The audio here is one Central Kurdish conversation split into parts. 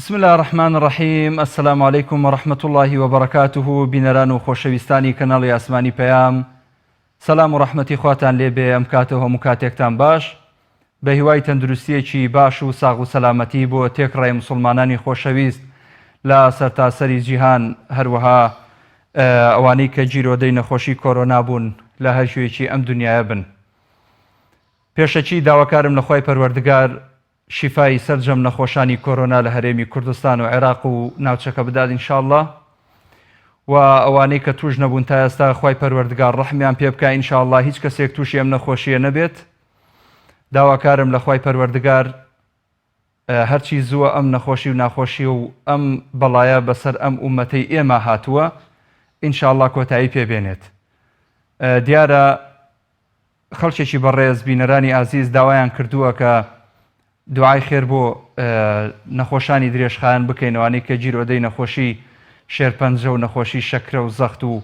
بسم اللە الرحمن الرحیم السلام علیکم و رحمة اللە و بەرەکاته بینەران و خۆشەویستانی کەناڵی ئاسمانی پەیام سەلام و ڕەحمەتی خواتان لێ بێ ئەم کاتە و هەموو کاتێکتان باش بە هیوای تەندروستیەکی باش و ساغ و سەلامەتی بۆ تێکڕای مسوڵمانانی خۆشەویست لە سەرتاسەری جیهان هەروەها ئەوانەی کە گیرۆدەی نەخۆشی کۆرۆنا بوون لە هەر کوێیەکی ئەم دنیایە بن پێشەکی داواکارم لە خوای پەروەردگار شیفای سەرجەم نەخۆشانی کۆرۆنا لە هەرێمی کوردستان و عێراق و ناوچەکە بدات ان شاءاللە و ئەوانەی کە توش نەبوون تا ئێستا خوای پەروەردگار ڕەحمیان پێ بکا ان شاءاللە هیچ کەسێک توشی ئەم نەخۆشیە نەبێت داواکارم لە خوای پەروەردگار هەرچی زووە ئەم نەخۆشی و ناخۆشی و ئەم بەڵایە بەسەر ئەم ئومەتەی ئێمە هاتووە ان شاءاللە کۆتایی پێ بێنێت دیارە خەڵکێکی بەڕێز بینەرانی ئازیز داوایان کردووە کە دوعای خێر بۆ نەخۆشانی درێژخایەن بکەین ئەوانەی کە گیرۆدەی نەخۆشی شێرپەنجە و نەخۆشی شەکرە و زەخت و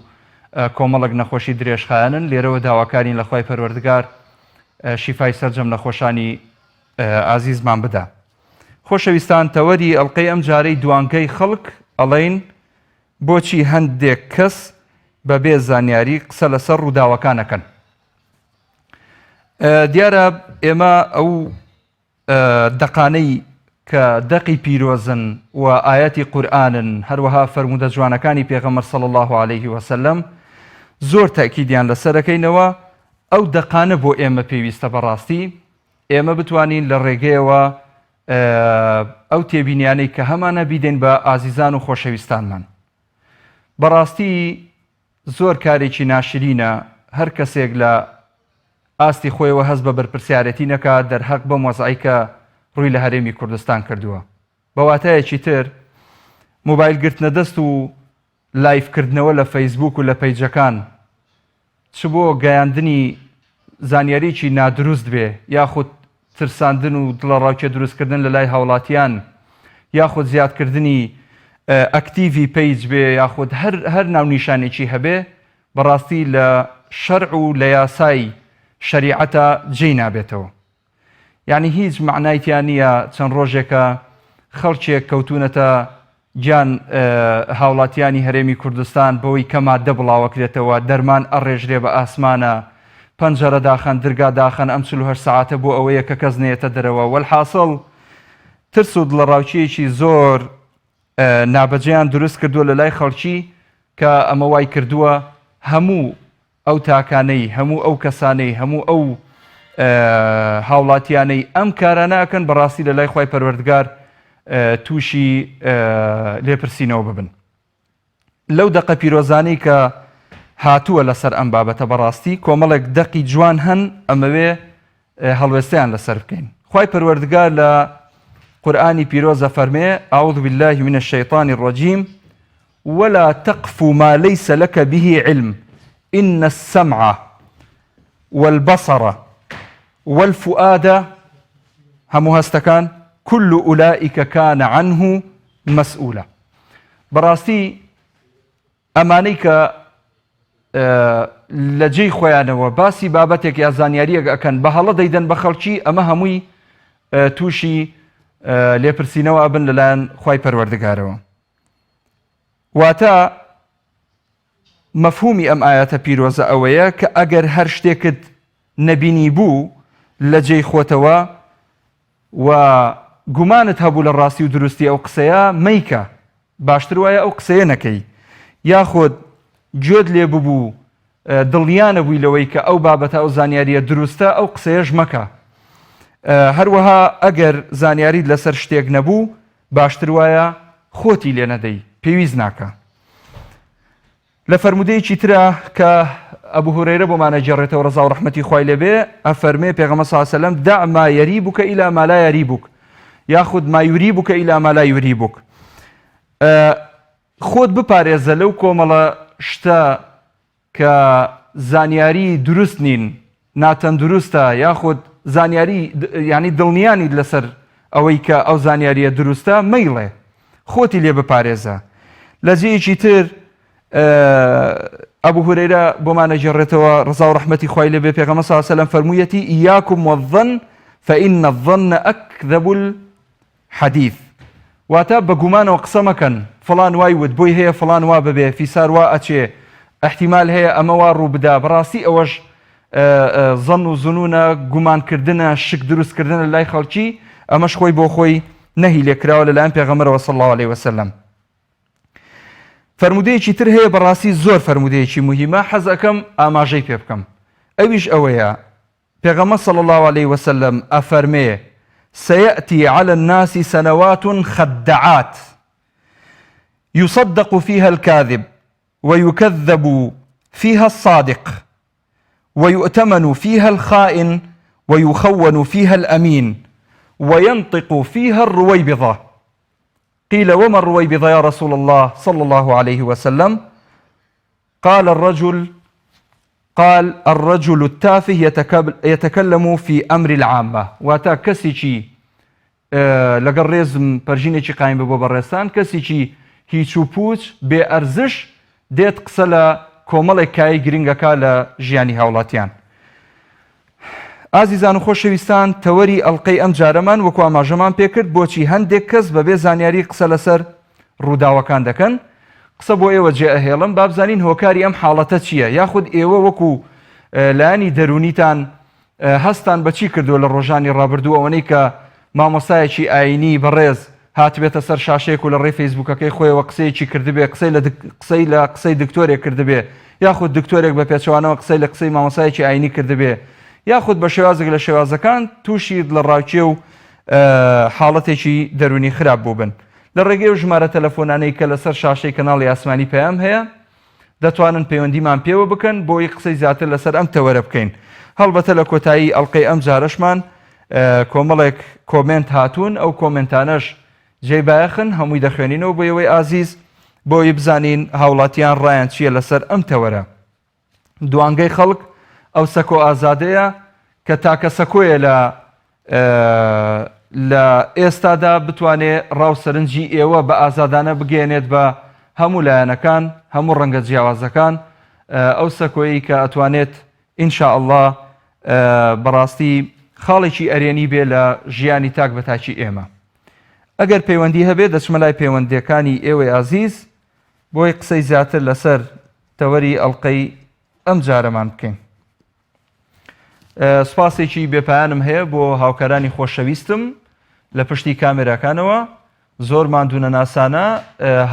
کۆمەڵک نەخۆشی درێژخایەنن لێرەوە داواکارین لە خوای پەروەردگار شیفای سەرجەم نەخۆشانی ئازیزمان بدا خۆشەویستان تەوەری ئەڵلقەی ئەم جارەی دوانکەی خەڵک ئەڵین بۆچی هەندێک کەس بەبێ زانیاری قسە لەسەر ڕووداوەکان ئەکەن؟ دیارە ئێمە ئەو دەقانەی کە دەقی پیرۆزن و ئاەتی قورآنن هەروەها فەرموودە جوانەکانی پێغەمبەر صلی الله علیه وسلم زۆر تەکیدیان لەسەرەکەینەوە ئەو دەقانە بۆ ئێمە پێویستە بەڕاستی ئێمە بتوانین لە ڕێگەیەوە ئەو تێبینیانەی کە هەمانە بیدەین بە ئازیزان و خۆشەویستانمان. بەڕاستی زۆر کارێکی ناشرینە هەر کەسێک لە ئاستی خۆیەوە هەست بە بەرپرسیارێتی نەکا دەرهەق بەم وەزعەی کە ڕووی لە هەرێمی کوردستان کردووە. بە واتایەکی تر مۆبایل گرتنە دەست و live کردنەوە لە فەیسبووک و لە پەیجەکان چ بۆ گەیاندنی زانیاریی نادروست بێ یاخود ترساندن و دڵەڕاوکێ دروستکردن لە لای هاوڵاتیان یاخود زیادکردنی ئەکتیڤی page بێ یاخود هەر هەر ناونیشانێکی هەبێ بەڕاستی لە شەرع و لە یاسای شەریعەتا جێی نابێتەوە. یانی هیچ مەعنای تیا نییە چەند ڕۆژێکە خەڵکێک کەوتونەتە گیان هاوڵاتیانی هەرێمی کوردستان بەوەی کە ماددە بڵاوەکرێتەوە دەرمان ئەڕێژرێ بە ئاسمانە پەنجەرە داخەن درگا داخەن ئەم 48 سەعاتە بۆ ئەوەیە کە کەس نەیەتە دەرەوە وەلحاسڵ ترس و دڵەڕاوکێیەکی زۆر نابەجێیان دروست کردووە لە لای خەڵکی کە ئەمە وای کردووە هەموو ئەو تاکانەی، هەموو ئەو کەسانەی، هەموو ئەو هاوڵاتیانەی ئەم کارانە ئەکەن بەڕاستی لە لای خوای پەروەردگار تووشی لێپرسینەوە ببن. لەو دەقە پیرۆزانەی کە هاتووە لەسەر ئەم بابەتە بەڕاستی کۆمەڵێک دەقی جوان هەن ئەمەوێ هەڵوێستەیان لەسەر بکەین. خوای پەروەردگار لە قورئانی پیرۆز ئەفەرمێ، اعوذ باللە من الشیطان الرجیم، ولا تقف ما ليس لك به علم ان السمع والبصر والفؤاد هەموو هەستەکان كل اولئک کان عنه مسئولا بەڕاستی ئەمانەی کە لە جێی خۆیانەوە باسی بابەتێک یا زانیاریەک ئەکەن بە هەڵە دەیدەن بە خەڵکی ئەمە هەمووی تووشی لێپرسینەوە ئەبن لەلایەن خوای پەروەردگارەوە واتە مەفهومی ئەم ئایەتە پیرۆزە ئەوەیە کە ئەگەر هەر شتێکت نەبینی بوو لە جێی خۆتەوە و گومانت هەبوو لە ڕاستی و دروستی ئەو قسەیە مەیکە باشتر وایە ئەو قسەیە نەکەی یاخود گوێت لێ ببوو دڵنیا نەبووی لەوەی کە ئەو بابەتە ئەو زانیاریە دروستە ئەو قسەیەش مەکە هەروەها ئەگەر زانیاریت لەسەر شتێک نەبوو باشتر وایە خۆتی لێ نەدەی پێویست ناکا لە فەرموودەیەکی ترا کە ئەبو هورەیرە بۆمان ئەگێڕێتەوە ڕەزا و ڕەحمەتی خوای لێ بێ ئەفەرمێ پێغەمبەر صلی الله علیه وسلم دع ما يريبك إلى ما لا يريبك یاخود ما يريبك إلى ما لا يريبك خۆت بپارێزە لەو کۆمەڵە شتە کە زانیاری دروست نین ناتەندروستە یاخود زانیاری یانی دڵنیا نیت لەسەر ئەوەی کە ئەو زانیاریە دروستە مەیڵێ خۆتی لێ بپارێزە لە جێیەکی تر ئەبو هورەیرە بۆمان ئەگێڕێتەوە ڕەزا و ڕەحمەتی خوای لێ بێ پێغەمبەر صلی الله علیه و سلم فەرموویەتی إياكم والظن فإن الظن أكذب الحديث. واتە بە گومانەوە قسە مەکەن، فڵان وای وت، بۆی هەیە فڵان وا ببێ، فیسار وا ئەچێ، ئیحتیمال هەیە ئەمە وا ڕوو بدا، بەڕاستی ئەوەش زەن و زنونە، گومان کردنە، شک دروست کردنە لای خەڵکی، ئەمەش خۆی بۆ خۆی نەهی لێ کراوە لەلایەن پێغەمبەرەوە صلی اللە علیە وسلم. فەرموودەیەکی تر هەیە بەڕاستی زۆر فەرموودەیەکی موهیمە حەز ئەکەم ئاماژەی پێ بکەم ئەویش ئەوەیە پێغەمبەر صلی اللە علیە وسلم ئەفەرمێ، سیأتی علی الناس سنوات خدعات یصدق فیها الکاذب ویکذب فیها الصادق ویؤتمن فیها الخائن ویخون فیها الامین وینطق فیها الرویبضە قیل وما الرویبضە یا رسول اللە صلی اللە علیه وسلم قال الرجل قال الرجل التافه يتكلم في امر العامە واتە کەسێکی لەگەڵ ڕێزم پەرژینێکی قایم بە بۆ بەڕێزتان کەسێکی هیچ و پوچ بێ ئەرزش دێت قسە لە کۆمەڵێک کایەی گرنگەکە لە ژیانی هاوڵاتیان ئازیزان و خۆشەویستان تەوەری ئەڵلقەی ئەم جارەمان وەکو ئاماژەمان پێکرد بۆچی هەندێک کەس بەبێ زانیاری قسە لەسەر ڕووداوەکان دەکەن قسە بۆ ئێوە جێ ئەهێڵم با بزانین هۆکاری ئەم حاڵەتە چییە یاخود ئێوە وەکو لایەنی دەروونیتان هەستان بە چی کردووە لە ڕۆژانی ڕابردوو ئەوەنەی کە مامۆستایەکی ئایینی بەڕێز هاتبێتە سەر شاشەیەک و لە ڕێی فەیسبووکەکەی خۆیەوە قسەیەکی کردبێ قسەی لە قسەی لە قسەی دکتۆرێک کردبێ یاخود دکتۆرێک بە پێچەوانەوە قسەی لە قسەی مامۆستایەکی ئایینی کردبێ یاخود بە شێوازێک لە شێوازەکان تووشی دڵەڕاوکێ و حاڵەتێکی دەروونی خراپ بووبن. لە ڕێگەی ئەو ژمارە تەلەفۆنانەی کە لەسەر شاشەی کەناڵی ئاسمانی پەیام هەیە، دەتوانن پەیوەندیمان پێوە بکەن بۆی قسەی زیاتر لەسەر ئەم تەوەرە بکەین. هەڵبەتە لە کۆتایی ئەڵقەی ئەم جارەشمان کۆمەڵێک کۆمێنت هاتوون، ئەو کۆمێنتانەش جێی بایەخن، هەمووی دەخوێنینەوە بۆ ئێوەی ئازیز بۆی بزانین هاوڵاتیان ڕایان چییە لەسەر ئەم تەوەرە. دوانگەی خەڵک ئەو سەکۆ ئازادەیە کە تاکە سەکۆیە لە لە ئێستادا بتوانێ ڕاو سەرنجی ئێوە بە ئازادانە بگەیەنێت بە هەموو لایەنەکان هەموو ڕەنگە جیاوازەکان ئەو سەکۆیی کە ئەتوانێت ان شاء اللە بەڕاستی خاڵێکی ئەرێنی بێ لە ژیانی تاک بە تاکی ئێمە ئەگەر پەیوەندی هەبێ دەچمە لای پەیوەندیەکانی ئێوەی ئازیز بۆی قسەی زیاتر لەسەر تەوەری ئەڵقەی ئەم جارەمان بکەین. سوپاسێکی بێپایانم هەیە بۆ هاوکارانی خۆشەویستم لە پشتی کامێراکانەوە زۆر ماندوونەناسانە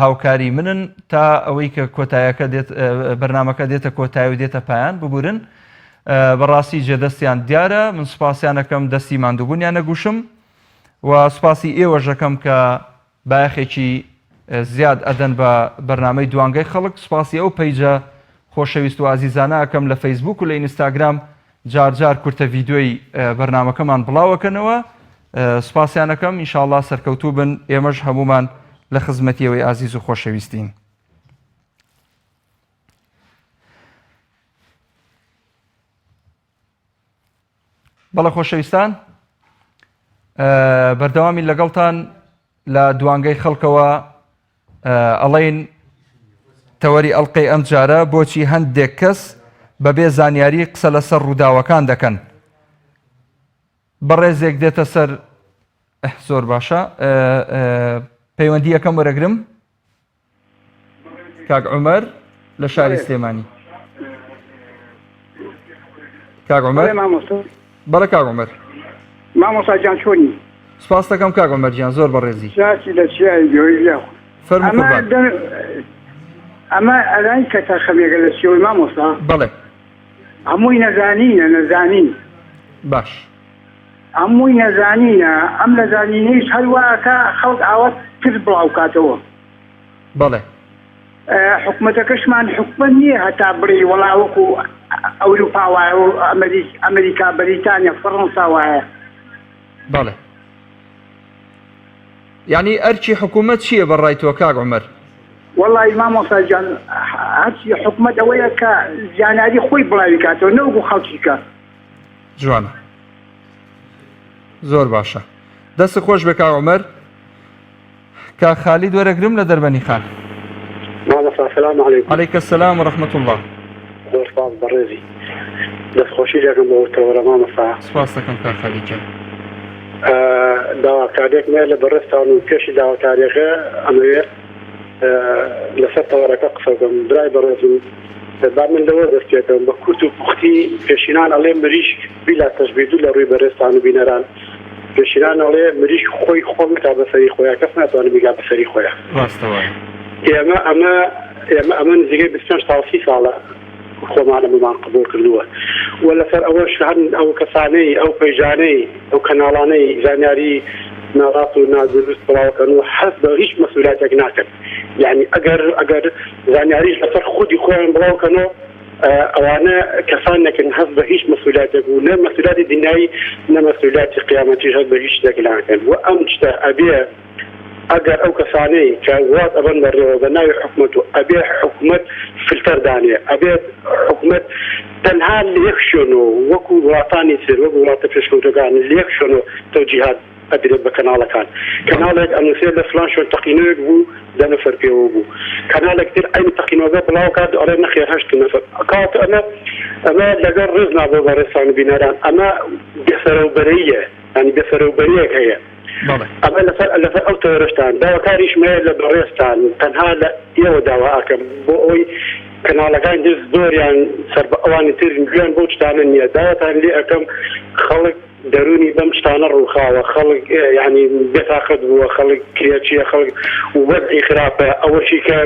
هاوکاری منن تا ئەوەی کە کۆتایەکە دێت بەرنمەکە دێتە کۆتایی و دێتە پایان ببورن بەڕاستی جێدەستیان دیارە من سوپاسیانەکەم دەستی ماندووبوونیان نەگوشم و سوپاسی ئێوەژەکەم کە بایەخێکی زیاد ئەدەن بە بەرنامەی دوانگەی خەڵک، سوپاسی ئەو پەیجە خۆشەویست و ئازیزانە ئەکەم لە فەیسبووک و لە ئینستاگرام جار جار کورتە ڤیدیۆی بەرنامەکەمان بڵاو ئەکەنەوە سوپاسیان ئەکەم ئینشاڵڵا سەرکەوتوو بن ئێمەش هەموومان لە خزمەتی ئێوەی ئازیز و خۆشەویستین. بەڵێ خۆشەویستان بەردەوامی لەگەڵتان لە دوانگەی خەڵکەوە ئەڵین تەوەری ئەڵلقەی ئەم جارە بۆچی هەندێک کەس بەبێ زانیاری قسە لەسەر ڕووداوەکان دەکەن بەڕێزێک دێتە سەر زۆر باشە پەیوەندی یەکەم وەرەگرم کاک عومەر لە شاری سلێمانی کاک عومەر بەڵێ کاک عومەر مامۆستا گیان چۆنی سپاس دەکەم کاک عومەر گیان زۆر بەڕێزی چاکی لە چیای گەوەی یاخ فەرموو قوربان ئەمە ئەلای کە تا خەمێکە لە چیەوەی مامۆستا بەڵێ هەمووی نەزانینە نەزانین باش هەمووی نەزانینە ئەم نەزانینەیش هەر وا ئەکا خەڵک ئاوا ترس بڵاو کاتەوە. بەڵێ. حکومەتەکەشمان حکومەت نییە هەتا بڵێی وەڵا وەکو ئەوروپا وایە و ئەمریکا بەریتانیا فەڕەنسا وایە. بەڵێ. یانی ئەرکی حکومەت چییە بە ڕای تۆ کاک عومەر؟ وەڵی مامۆستا گیان ئەرکی حکومەت ئەوەیە کە زانیاری خۆی بڵاوی کاتەوە نەوەکو خەڵکی کە. جوانە. زۆر باشە دەست خۆش بێ کاک عومەر کاک خالید وەرەگرم لە دەربەنی خان. مامۆستا سلام علیکم. علیک السلام و رحمة اللە. زۆر سپاس بەڕێزی دەست خۆشی دەکەم بۆ تەوەرە مامۆستا. سپاس دەکەم کاک خالید گیان. داواکاریەک مەیە لە بەڕێزتان و پێشی داواکاریەکە ئەمەوێ لەسەر تەوەرەکە قسە بکەم برای بەڕێزم با من لەوە دەست پێکەم بە کورت و پوختی پێشینان ئەڵێ مریشک بیلا تەشبیه دوو لە ڕووی بەڕێزتان و بینەران پێشینان ئەڵێ مریشک خۆی خۆڵ نەکا بەسەری خۆیا کەس ناتوانێت بیگا بەسەری خۆیا ڕاستە وایە. ئێمە ئەمە ئێمە ئەمە نزیکەی 25 ساڵ 30 ساڵە خۆمان ئەمەمان قبوڵ کردووە و لەسەر ئەوەش هەن ئەو کەسانەی ئەو پەیجانەی ئەو کەناڵانەی زانیاری ناڕاست و نادروست بڵاوکەن و حەز بە هیچ مەسئولاتێک ناکەن یعنی ئەگەر ئەگەر زانیاریش لەسەر خودی خۆیان بڵاوکەنەوە ئەوانە کەسانێکن هەست بە هیچ مەسئولاتێک و نە مەسئولاتی دنیایی نە مەسئولاتی قیامەتیش هەست بە هیچ شتێک ناکەن و ئەم شتە ئەبێ ئەگەر ئەو کەسانەی کە وڵات ئەبەن بەڕێوە بە ناوی حکومەت و ئەبێ حکومەت فلتەر دانێ ئەبێت حکومەت تەنها لە یەک شوێن و وەکو وڵاتانی تر وەکو وڵاتە پێشکەوتەکان لە یەک شوێن و تەوجیهات ئەدرێت بە کەناڵەکان کەناڵێک ئەنووسێت لە فلان شوێن تەقینەوەیەک بوو دە نەفەر پێوە بوو کەناڵێک تر عەینی تەقینەوەکە بڵاو کات ئەڵێ نەخێر هەشت نەفەر کەواتە ئەمە ئەمە لەگەڵ ڕێزما بۆ بەڕێزتان و بینەران ئەمە بێسەرەوبەرەییە یانی بێسەرەوبەرییەک هەیە ئەمە لەسەر لەسەر ئەو تەوەرەشتان داواکاریشم هەیە لە بەڕێزتان تەنها لە ئێوە داوا ئەکەم بۆ ئەوەی کەناڵەکانی تر زۆریان سەر بە ئەوانی تر گوێیان بەو شتانە نییە داواتان لێ ئەکەم خەڵک دەروونی بەم شتانە ڕووخاوە خەڵک یانی بێتاقەت بووە خەڵک کرێچیە خەڵک وەزعی خراپە ئەوەشی کە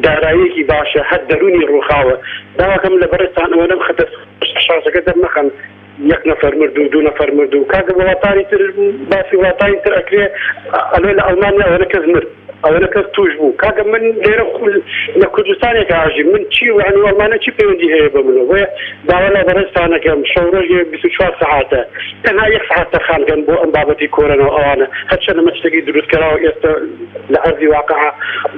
داراییەکی باشە هەر دەروونی ڕووخاوە داواکەم لە بەڕێزتان ئەوە لەم خەتە شاشەکە دەرمەخەن یەک نەفەر مرد و دوو نەفەر مرد و کاکە وڵاتانی تر باسی وڵاتانی تر ئەکرێ ئەلێ لە ئەڵمانیا ئەوەنە کەس مرد ئەوەنە کەس توش بوو کاکە من لێرە خول لە کوردستانێک ئاژیم من چی و یعنی ئەڵمانیا چی پەیوەندی هەیە بە منەوە بۆیە داوا لە بەڕێزتانەکەم شەو ڕۆژێ 24 سەعاتە تەنها یەک سەعات تەرخان کەن بۆ ئەم بابەتی کۆرۆنا و ئەوانە هەرچەندە ئەمە شتێکی دروستکراوە ئێستا لە ئەرزی واقع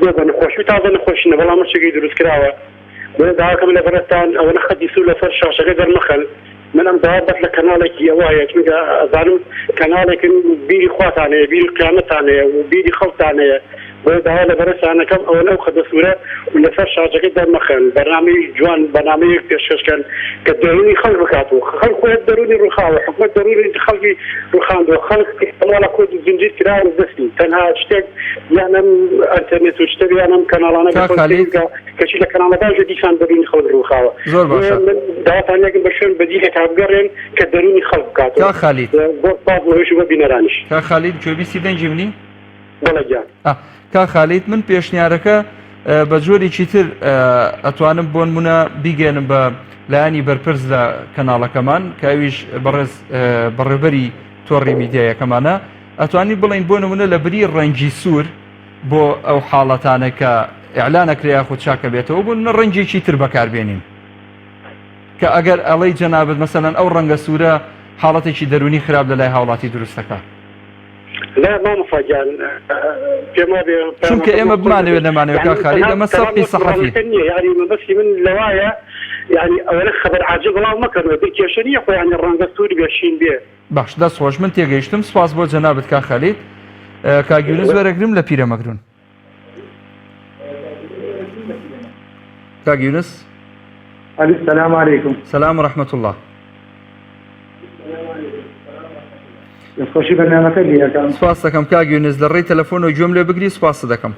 بۆ بە نەخۆشی تازە نەخۆشی نە بەڵام شتێکی دروستکراوە بۆیە داواکەم لە بەڕێزتان ئەوەنە خەتی سوور لەسەر شاشەکە دەرمەخەن من ئەم داوا بەس لە کەناڵێکی ئەوە هەیە چونکە ئەزانم کەناڵێکن بیری خواتان هەیە بیری قیامەتان هەیە و بیری خەڵکتان هەیە بۆیە داوا لە بەڕێزتان ئەکەم ئەوەنە ئەو خەتە سوورە لەسەر شاشەکە دەرمەخەن بەرنامەی جوان بەرنامەیەک پێشکەش کەن کە دەروونی خەڵک بکات و خەڵک خۆی دەروونی ڕووخاوە حکومەت دەروونی خەڵکی ڕووخاندووە خەڵک ماڵە کۆت و زنجیر کراون دەستی تەنها شتێک یان ئەم ئەنتەرنێت و شتێک یان ئەم کەناڵانە کاک خالید کەچی لە کەناڵەکانش دیسان دەروونی خەڵک ڕووخاوە. زۆر باشە. من داواتان لێکم بە شوێن بەدیلێکا بگەڕێن کە دەروونی خەڵک بکاتەوە. کاک خالید. زۆر سپاس بۆ ئێوەش و بۆ بینەرانیش. کاک خالید گوێبیستی دەنگی منی؟ بەڵێ گیان. ئا کاک خالید من پێشنیارەکە بە جۆرێکی تر ئەتوانم بۆنمونە بیگەێنم بە لایەنی بەرپرس لە کەناڵەکەمان کە ئەویش بەڕێز بەڕێوبەری تۆڕی میدیایەکەمانە ئەتوانی بڵین بۆ نمونە لە بری ڕەنگی سوور بۆ ئەو حاڵەتانە کە ئیعلان ئەکرێ یاخود چاکە بێتەوە بۆ نمونە ڕەنگێکی تر بەکاربێنین کە ئەگەر ئەڵەی جەنابت مەسەلەن ئەو ڕەنگە سوورە حاڵەتێکی دەرونی خراپ لە لای هاوڵاتی دروستەکە. لا مامۆستا گیان پێم وابێ چونکە ئێمە بمانەوێت نەمانەوێت کاک خالید ئەمە سەبقی سەحەفی نییە یعنی مەبەستی من لەوایە یعنی ئەوەنە خەبەر عاجل بڵاو مەکەنەوە بێ کێشە نییە خۆ یعنی ڕەنگە سوور بێ شین بێ باش دەست خۆش من تێگەیشتم سوپاس بۆ جەنابت کاک خالید کاک یونس وەرەگرم لە پیرەمەگرون کاک یونس ئەلو سلام علیکم سلام و رحمة الله دەستخۆشی بەرنامەکە لێ ئەکەم سپاس دەکەم کاک یونس لە ڕێی تەلەفۆنەوە گوێم لێ بگری سپاست دەکەم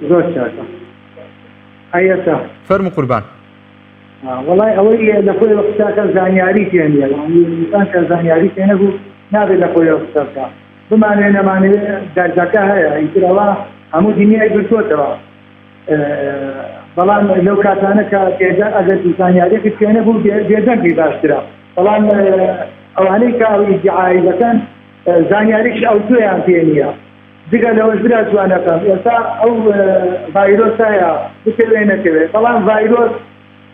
زۆر چاکە ئەیەتە فەرموو قوربان وەڵای ئەوەی لە خۆیەوە قسە کە زانیاری پێ نییە یانی ئینسان کە زانیاری پێ نەبوو نابێت لە خۆیەوە قسە بکا بمانەوێ نەمانەوێ دەردەکە هەیە ئیتر ئەوە هەموو دنیای گرتۆتەوە بەڵام لەو کاتانە کە بێدە ئەگەر زانیاریەکت پێ نەبوو بێدەنگی باشترە بەڵام ئەوانەی کە ئەو ئیدعای دەکەن زانیاریش ئەوتۆیان پێ نییە جگە لەوەش برا جوانەکەم ئێستا ئەو ڤایرۆسە هەیە بتەوێ نەتەوێ بەڵام ڤایرۆس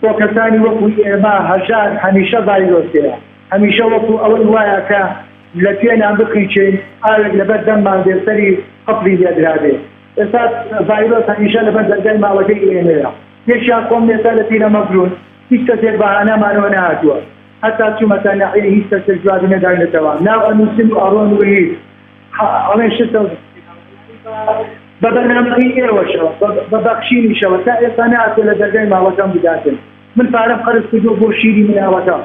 بۆ کەسانی وەکو ئێمە هەژار هەمیشە ڤایرۆس هەیە هەمیشە وەکو ئەوەی وایە کە لە توێنان بقیچین ئاوێک لەبەر دەممان بێ سەری قفلی لێدرابێ ئێستا ڤایرۆس هەمیشە لەبەر دەرگای ماڵەکەی ئێمەیە یەکیان خۆم ئێستا لە پیرەمەگرون هیچ کەسێک بە هانامانەوە نەهاتووە هەتا چوومەتە نەحیە هیچ کەسێک جوابی نەداوینەتەوە ناو ئەنووسن و ئەڕۆن و هیچ ئەڵێن شتە بە بەرنامەکەی ئێوەشەوە بە بەخشینیشەوە تا ئێستا نەهاتووە لە دەرگای ماڵەکەم بداتن من پارەم قەرز کردووە بۆ شیری مناڵەکەم.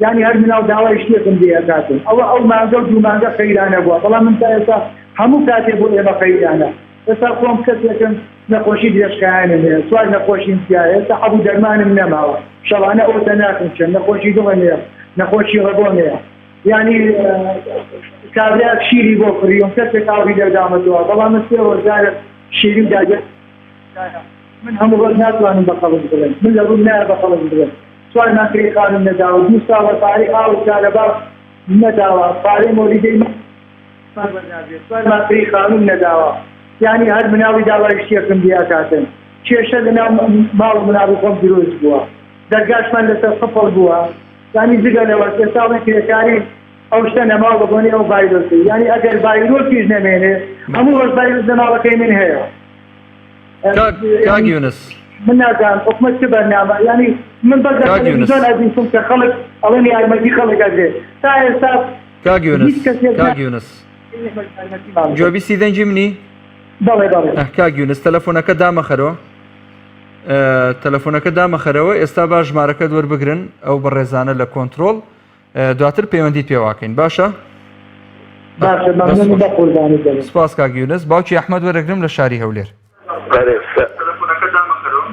یانی هەر مناڵ داوای شتێکم لێ ئەکاتن ئەوە ئەو مانگە و دوو مانگە قەیرانە بووە بەڵام من تا ئێستا هەموو کاتێ بۆ ئێمە قەیرانە ئێستا خۆم کەسێکم نەخۆشی درێژخایەنم هەیە چوار نەخۆشیم تیایە ئێستا حەب و دەرمانم نەماوە شەوانە ئەوتە ناخنچێم نەخۆشی دڵم هەیە نەخۆشی ڕەبۆم هەیە یانی کابرایەک شیری بۆ کڕیوم کەسێک ئاوڕی لێ دامەتەوە بەڵام من سێ ڕۆژ جارێک شیریم داگە من هەموو ڕۆژ ناتوانم بە خەڵک بڵێم من لە ڕووم نایە بە خەڵک بڵێم چوار مانگ کرێی خانووم نەداوە دوو ساڵە پارەی ئاو و کارەبا نەداوە پارەی مۆلیدەی مان وەرناگرێت چوار مانگ کرێی خانووم نەداوە یانی هەر مناڵی داوای شتێکم لێ ئەکاتن کێشە لەناو ماڵ و مناڵی خۆم دروست بووە دەرگاشمان لەسەر قفڵ بووە یانی جگە لەوەش ئێستا ئەڵێن کرێکاری ئەو شتە نەماوە بە بۆنەی ئەو ڤایرۆسەی یانی ئەگەر ڤایرۆسیش نەمێنێ هەموو ڕۆژ ڤایرۆس لە ماڵەکەی من هەیە کاک کاک یونس من نازانم حکومەت چ بەرنامە یانی من بەس لە کاک خەڵک یونس زۆر ئەبیستم کە خەڵک ئەڵێن یارمەتی خەڵک ئەدرێت تا ئێستا کاک یونس هیچ کەسێک کاک یونس یارمەتیمان بدات. گوێبیستی دەنگی منی بەڵێ بەڵێ ئەه کاک یونس تەلەفۆنەکە دامەخەرەوە تەلەفۆنەکە دامەخەرەوە ئێستا با ژمارەکەت وەربگرن ئەو بەڕێزانە لە کۆنترۆڵ دواتر پەیوەندیت پێواکەین باشە باشە مەمنون بە قوربانی دەبم. سپاس کاک یونس باوکی ئەحمەد وەرەگرم لە شاری هەولێر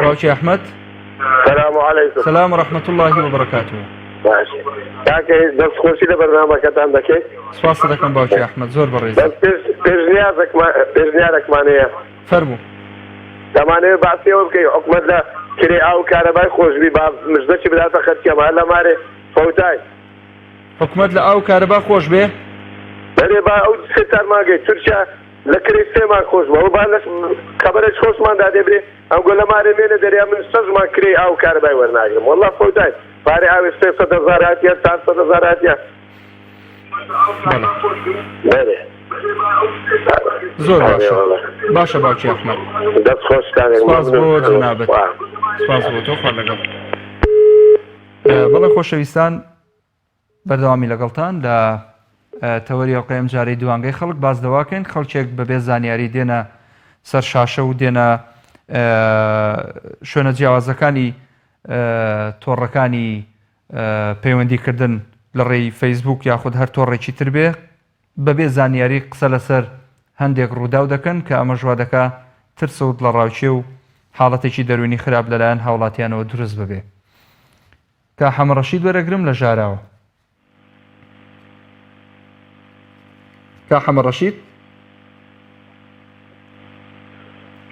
باوکی ئەحمەد سلام علیکم سلام و رحمة الله وبرکاته باش کاکە دەست خۆشی لە بەرنامەکەتان دەکەی سپاس دەکەم باوکی ئەحمەد زۆر بەڕێز بەس پێش پێشنیازێکمان پێشنیارێکمان هەیە فەرموو. دەمانەوێ باسی ئەوە بکەی حکومەت لە کرێ ئاو و کارەبای خۆشبی با مژدەکی بداتە خەرکی ئەمە هەر لە مارێ فەوتای. حکومەت لە ئاو و کارەبا خۆش بێ؟ بەرێ با ئەو سێ چار مانگەی تورکیا لە کرێی سێ مانگ خۆش بوو ئەوە با لەش خەبەرێک خۆشمان دادێ برێ ئەمگۆ لە مارێ مێنە دەریا من شەش مانگ کرێی ئاو و کارەبای وەرناگرم وەڵا فەوتای پارەی ئاوێ 300 هەزار هاتیە 400 هەزار هاتیە بەڵێ. زۆر باشە باشە باوکی ئەحمەد دەست خۆش کاک سپاس بۆ جەنابت سپاس بۆ تۆ خوا لەگەڵ بەڵێ خۆشەویستان بەردەوامی لەگەڵتان لە تەوەری ئەڵقەی ئەم جارەی دوانگەی خەڵک باس دەواکەین خەڵکێک بەبێ زانیاری دێنە سەر شاشە و دێنە شوێنە جیاوازەکانی تۆڕەکانی پەیوەندیکردن لە ڕێی فەیسبووک یاخود هەر تۆڕێکی تر بێ بەبێ زانیاری قسە لەسەر هەندێک ڕووداو دەکەن کە ئەمەش وا دەکا ترس و دڵەڕاوکێ و حاڵەتێکی دەروونی خراپ لەلایەن هاوڵاتیانەوە دروست ببێ. کا حەمەڕەشید وەرەگرم لە ژاراوە. کا حەمەڕەشید.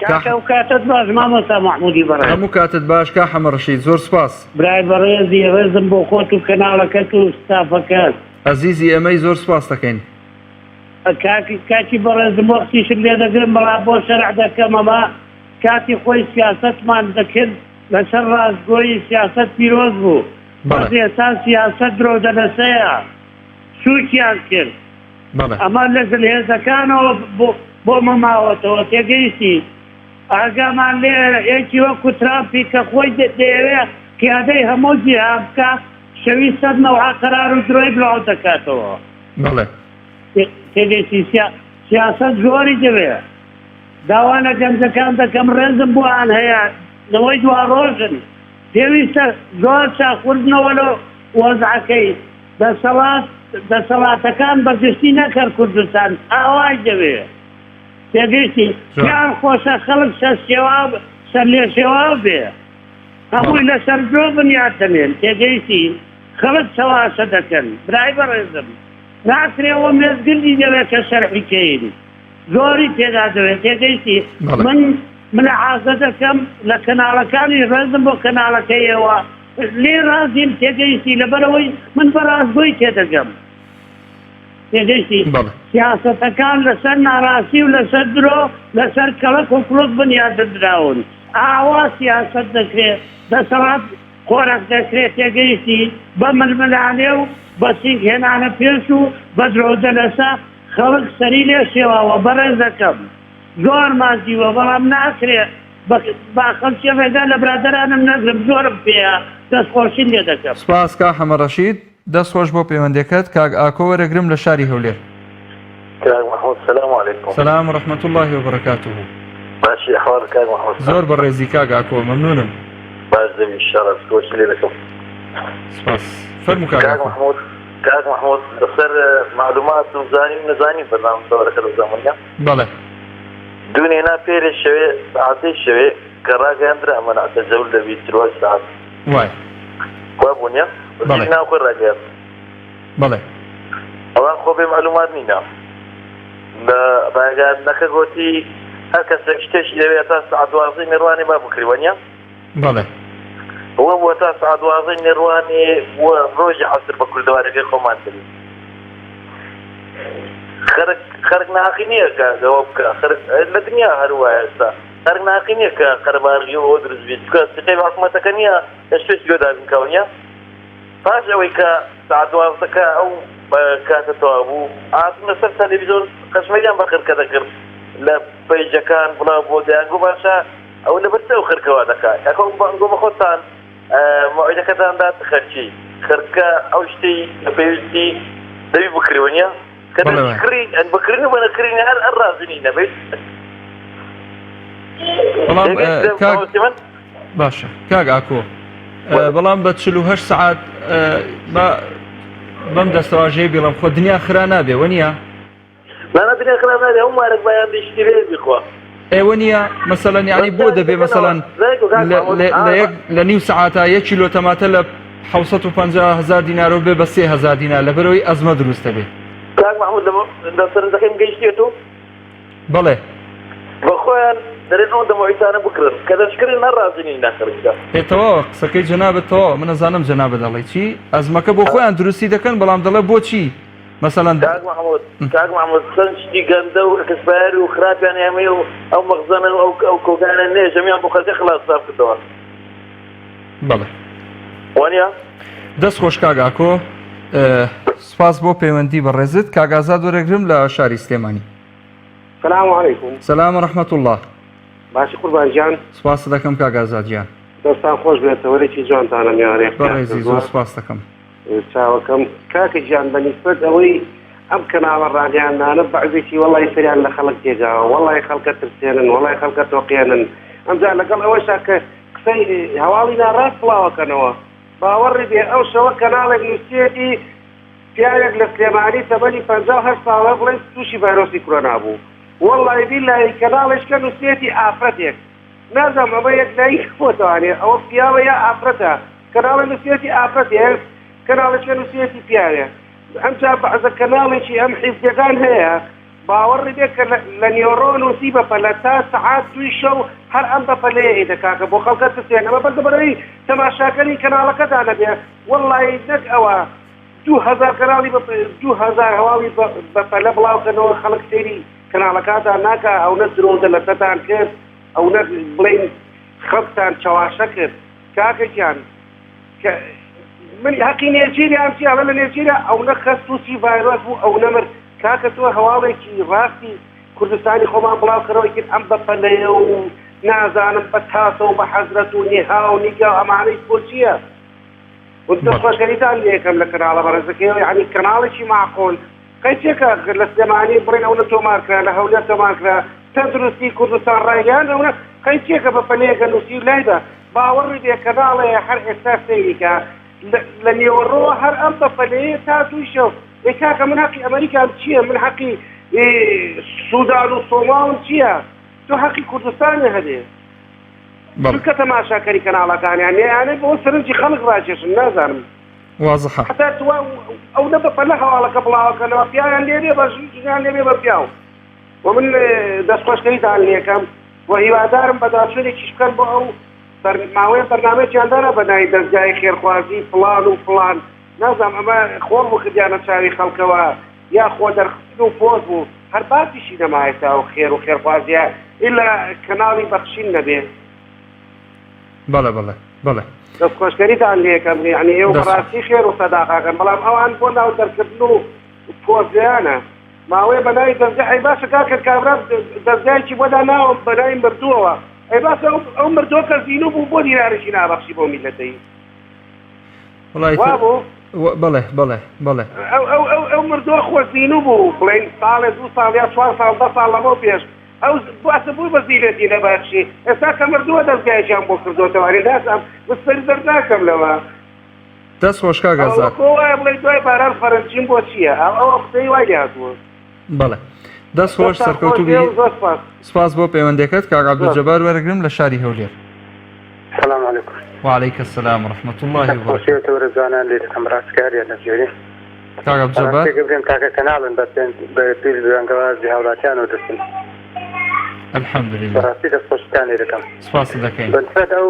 کاکە ئەو کاتت باش مامۆستا مەحمودی بەڕێز. هەموو کاتت باش کا حەمە ڕەشید زۆر سوپاس. برای بەڕێزی ڕێزم بۆ خۆت و کەناڵەکەت و ستافەکەت. ئەزیزی ئێمەی زۆر سوپاست دەکەین. کاکی کاکی بەڕێزم وەختیشت لێ دەگرم بەڵام بۆ شەرع دەکەم ئەمە کاتی خۆی سیاسەتمان دەکرد لەسەر ڕاستگۆیی سیاسەت پیرۆز بوو بەس ئێستا سیاسەت درۆودەلەسەیە سوکیان کرد ئەمە لە زلهێزەکانەوە بۆمە ماوەتەوە تێگەیشتی ئاگامان لێ یەکی وەکو ترامپی کە خۆی دەیەوێ قیادەی هەموو جیهان بکا شەوی سەد نەوعە قەرار و درۆی بڵاو دەکاتەوە بەڵێ تێگەیشتی سیاسەت زۆری دەوێ داوا لە گەنجەکان دەکەم ڕێزم بۆیان هەیە نەوەی دواڕۆژن پێویستە زۆر چاکوردنەوە لە وەزعەکەی دەسەڵات دەسەڵاتەکان بە گشتی نەک هەر کوردستان ئاوای دەوێ تێگەیشتی پێیان خۆشە خەڵک سەرشێواو سەرلێشێواو بێ هەمووی لەسەر درۆ بنیات دەنێن تێگەیشتی خەڵک چەواشە دەکەن برای بەڕێزم ناکرێ ئەوە مێزگردی دەوێ کە شەرحی کەین زۆری تێدا دەوێت تێگەیشتی من ملەحازە دەکەم لە کەناڵەکانی ڕێزم بۆ کەناڵەکەی ئێوە لێی ڕازیم تێگەیشتی لەبەرئەوەی من بە ڕاستگۆی تێدەگەم تێگەیشتی بەڵێ. سیاسەتەکان لەسەر ناڕاستی و لەسەر درۆ لەسەر کەڵەک و کوڵک بنیادنراون ئاوا سیاسەت دەکرێ دەسەڵات قۆرخ دەکرێ تێگەیشتی بە ململانێ و بە سینگ هێنانە پێش و بە درۆودەلەسە خەڵک سەری لێ شێواوە بەڕێزەکەم زۆرمان دیوە بەڵام ناکرێ با خەڵکی ڕێگا لە برادەرانم نەگرم زۆرم پێیە دەست خۆشیم لێ دەکەم. سپاس کا حەمە ڕەشید. دەست خۆش بۆ پەیوەندیەکەت کاک ئاکۆ وەرەگرم لە شاری هەولێر. کاک محمود سلام علیکم. سلام و رحمة اللە و برکاته. باشی ئەحواڵت کاک محمود. زۆر بەڕێزی کاک ئاکۆ مەمنونم. باش دەبی ان شاءاللە دەست خۆشی لێ دەکەم. سپاس. فەرموو کاک کاک ئاکۆ. محمود کاک محمود لەسەر معلومات و زانی و نەزانی بەرنامە تەوەرەکە دەزانم وەنیە؟ بەڵێ. دوونێ نا پێرێ شەوێ سەعاتەی شەوێ کە ڕاگەیاندرا مەنع تەجەول دەبی 48 سەعات وایە. وا بوو نیە؟ بەڵێ. وەزیری ناوخۆی ڕاگەیاند. بەڵێ. ئەوان خۆ بێ معلومات نینە. لە ڕاگەیاندنەکە گۆتی هەر کەسێک شتێکی دەوێ هەتا سەعات دوازدەی نێروانێ با بکری وەنیە؟ بەڵێ. وە بووە تا سەعات دوازدەی نێروانێ بووە ڕۆژی عەسر بە کوردەوارەکەی خۆمان دەبی. خەرک خەرک ناحەقی نییە کە ئەوە بکا خەرک لە دنیا هەر وایە ئێستا خەرک ناحەقی نییە کە قەرەباڵغی ئەوە دروست بێت چونکە سیقەی بە حکوومەتەکە نییە کە شتێکی لۆ دابین کا وەنیە؟ پاش ئەوەی کە سەعات 12 کە ئەو کاتە تەواو بوو هاتن لەسەر تەلەڤیزیۆن قەشمەریان بە خرکە دەکرد لە پەیجەکان بڵاو بۆ دەیانگۆ باشە ئەو لەبەر چ ئەو خرکە وا دەکا کاکە ئەنگۆ بە خۆتان مەوعیدەکەتان دات خەرکی خرکە ئەو شتەی کە پێویستی دەبی بکری وەنیە کە بەڵێ وایە. کڕی بکرین و بە نەکرین هەر هەر ڕازی نینە بەیت بەڵام کاک باشە کاک ئاکۆ بەڵام بە 48 سەعات با بەم دەستەواژەیە بڵم خۆ دنیا خرا نابێ وە نییە؟ نانا دنیا خرا نابێ هەموو مارێک بایان دیشتی لێ بیخوا ئێوە نییە مەسەلەن یعنی بۆ دەبێ مەسەلەن لە یەک لە نیو سەعاتا یەک کیلۆ تەماتە لە 650 هزار دینارەوە بێ بە 3000 دینار لەبەرەوەی ئەزمە دروستە بێ کاک محمود لە سەرنجەکەم گەیشتێت و بەڵێ. بەخۆیان دەرێن ئەو دەمەویتانە بکڕن کە دەشکرن هەر ڕازی نین ناخرن. ئێ تەواوە قسەکەی جەنابت تەواوە من ئەزانم جەنابت ئەڵێی چی ئەزمەکە بۆ خۆیان دروستی دەکەن بەڵام دەڵێ بۆچی مەسەلەن کاک محمود کاک محمود چەند شتی گەندە و expire و خراپیان هەمەیە و ئەو مەخزەنە و ئەو ئەو کۆگانە نێ جەمیان بۆ خەلکە خلاص ساف کردەوە. بەڵێ. وانە؟ دەست خۆش کاک ئاکۆ سپاس بۆ پەیوەندی بەڕێزت کاک ئازاد وەرەگرم لە شاری سلێمانی. سلام علیکم. سلام و رحمت اللە. باشی قوربان گیان. سپاست دەکەم کاک ئازاد گیان. دەستان خۆش بێت تەوەرێکی جوانتانە میوانێ بەڕێزی زۆر سپاست دەکەم. چاوەکەم کاکە گیان بە نیسبەت ئەوەی ئەم کەناڵە ڕاگەیاندانە بەعزێکی وەڵی سەریان لە خەڵک تێگاوە وەڵی خەڵکە ترسێنن وەڵی خەڵکە تۆقێنن ئەمجا لەگەڵ ئەوەشا کە قسەی هەواڵی ناڕاست بڵاوەکەنەوە باوەڕی بێ ئەو شەوە کەناڵێک نووسیەتی پیاوێک لە سلێمانی تەمەنی 58 ساڵە بڵێ تووشی ڤایرۆسی کرۆنا بوو وەڵی بیلای کەناڵێکە نووسیەتی ئافرەتێک نازانم ئەمە یەک لایی بۆتەوانێ ئەوە پیاوە یا ئافرەتە کەناڵە نووسیەتی ئافرەتێک کەناڵێکە نووسیەتی پیاوێ ئەمجا بەعزە کەناڵێکی ئەم حیزبەکان هەیە باوەڕی بێ کە لە نیۆڕۆ نووسی بە پەلە تا سەعات دووی شەو هەر ئەم بە پەلەیە ئیدە کاکە بۆ خەڵکە ترسێن ئەمە بەس لەبەرئەوەی تەماشاکەری کەناڵەکەدا نەبێ وەڵڵاهی نەک ئەوە 2000 کەناڵی بە 2000 هەواڵی بە پەلە بڵاوکەنەوە خەڵک سەیری کەناڵەکانتان ناکا ئەونە درۆو دەلەسەتان کرد ئەونە بڵێین خەڵکتان چەواشە کرد کاکە گیان کە من هەقی نێچیریان چی ئەڵێ لە نێچیرە ئەونە کەس تووشی ڤایرۆس بوو ئەونە مرد کاکە تۆ هەواڵێکی ڕاستی کوردستانی خۆمان بڵاو کەرەوە کرد ئەم بە پەلەیە و نازانم بە تاسە و بە حەزرەت و نیها و نیگا و ئەمانەی بۆ چییە؟ دەستخۆشەریتان لێکەم لە کەناڵە بەڕێزەکەی یعنی کەناڵێکی معقول قەیچێکە لە سلێمانی بڵێن ئەونە تۆمار کرا لە هەولێر تۆمار کرا تەندروستی کوردستان ڕایگەیاند ئەونە قەیچێکە بە پەلەیەکە نووسی و لای بە باوەڕی بێ کەناڵێ هەر ئێستا سەیری کە لە نێوەڕۆوە هەر ئەم بە پەلەیە تا دووی شەو ئێ کاکە من هەقی ئەمریکام چییە من هەقی سودان و سۆماڵم چییە تۆ هەقی کوردستانێ هەبێ چونکە تەماشاکەری کەناڵەکانیان نیانێ بۆ سەرنجی خەڵک ڕاکێشن نازانم وازحە. هەتا توا ئەونە بە پەلە هەواڵەکە بڵاوەکەنەوە پیاویان لێ بێ بە ژن ژنیان لێ بێ بە پیاو و من دەستخۆشکەریتان لێکەم و هیوادارم بەداچوونێکیش بکەن بۆ ئەو ماوەیە بەرنامەیەکیان دانا بە ناوی دەزگای خێرخوازی فڵان و فڵان نازانم ئەمە خۆڵ بوو کردیانە چاوی خەڵکەوە یا خۆ دەرخستن و پۆز بوو هەر باسیشی نەمایەتە ئەو خێر و خێرخوازیە ئیلا کەناڵی بەخشین نەبێ. بەڵێ بەڵێ بەڵێ. دەستخۆشکەریتان لێکەم یعنی ئێوە بەڕاستی خێر و سەداقاکەن بەڵام ئەوان بۆ ناو دەرکردن و پۆزیانە ماوەیە بە ناوی دەزگا ئەی باشە کاکە کابرا دەزگایەکی بۆ داناوە بە ناوی مردووەوە ئەی باشە ئەو مردووە کە زینوو بوو بۆ دینارێکی نابەخشی بۆ میلەتەی وابوو بەڵێ بەڵێ بەڵێ ئەو ئەو ئەو ئەو مردووە خۆ زینوو بوو بڵێن ساڵێ دوو ساڵ یا چوار ساڵ دە ساڵ لەمەو پێش ئەو باسە بوو بە زیلەتی نەبەخشی ئێستا کە مردووە دەزگایەکیان بۆ کردۆتەوە ئەرێ نازانم من سەر دەرناکەم لەوە. دەست خۆش کاک ئەوە ئازاد. وەکو وایە بڵێی دوای باران فەرەنجیم بۆ چییە؟ ئەو قسەی وای لێ هاتووە. بەڵێ دەست خۆش دەستتان خۆش سەرکەوتوو بێ بی و زۆر سپاس. سپاس بۆ پەیوەندەکەت کاک زۆر عەبدولجەبار وەرەگرم لە شاری هەولێر. سلام علیکم. وعلیک السلام و رحمة اللە دەست وبرکاته. خۆشی تەورە جوانان لێ دەکەم ڕاستکاریان لە جێری. کاک عەبدولجەبار. بەڕاستی گەبرێم تاکە کەناڵن بە پێنج بە پیر بانگەوازی هاوڵاتیان و دەچن. الحمدللە. بەڕاستی دەست خۆشیتان لێ دەکەم. سپاست دەکەین. بەنسبەت ئەو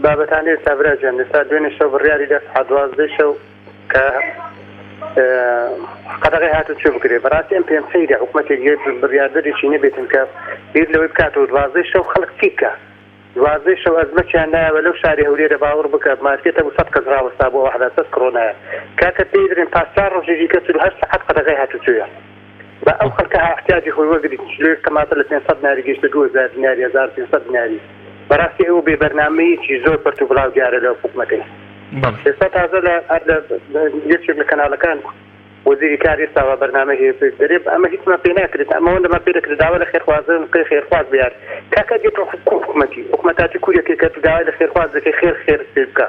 بابەتانەی ئێستا برا گیان ئێستا دوێنێ شەو بڕیاری دا سەعات دوازدەی شەو کە قەدەغەی هاتوچۆ بکرێ بەڕاستی ئەم پێم سەیرە حکومەتێک یە بڕیاردەرێکی نەبێتن کە بیر لەوەی بکاتەوە دوازدەی شەو خەڵک چی بکا دوازدەی شەو ئەزمەکیان نایەوە لەو شاری هەولێرە باوەڕ بکە مارکێتە بوو سەد کەس ڕاوەستا بۆ ئەو حەداسەت کڕۆنایە کاکە پێی برێن پاش چوار ڕۆژی دیکە 48 سەعات قەدەغەی هاتوچۆیە با ئەو خەڵکە ها احتیاجی خۆی وەگریت کیلۆیەک تەماتە لە 500 دیناری گەیشتە 2000 دیناری 1500 دیناری بەڕاستی ئەو بێ بەرنامەیەکی زۆر پەرت و بڵاو دیارە لەو حکومەتەی ئێستا تازە لە هەر لە یەکێک لە کەناڵەکان وەزیری کار ئێستا وا بەرنامە هەیە پێ دەرێ ئەمە هیچمان پێ ناکرێت ئەمە ئەوەندەمان پێ دەکرێت داوا لە خێرخوازن بکەی خێرخواز بیار کاکە دێت حکومەتی حکومەتاتی کوریەکەی کە داوای لە خێرخواز دەکەی خێر خێر پێ بکە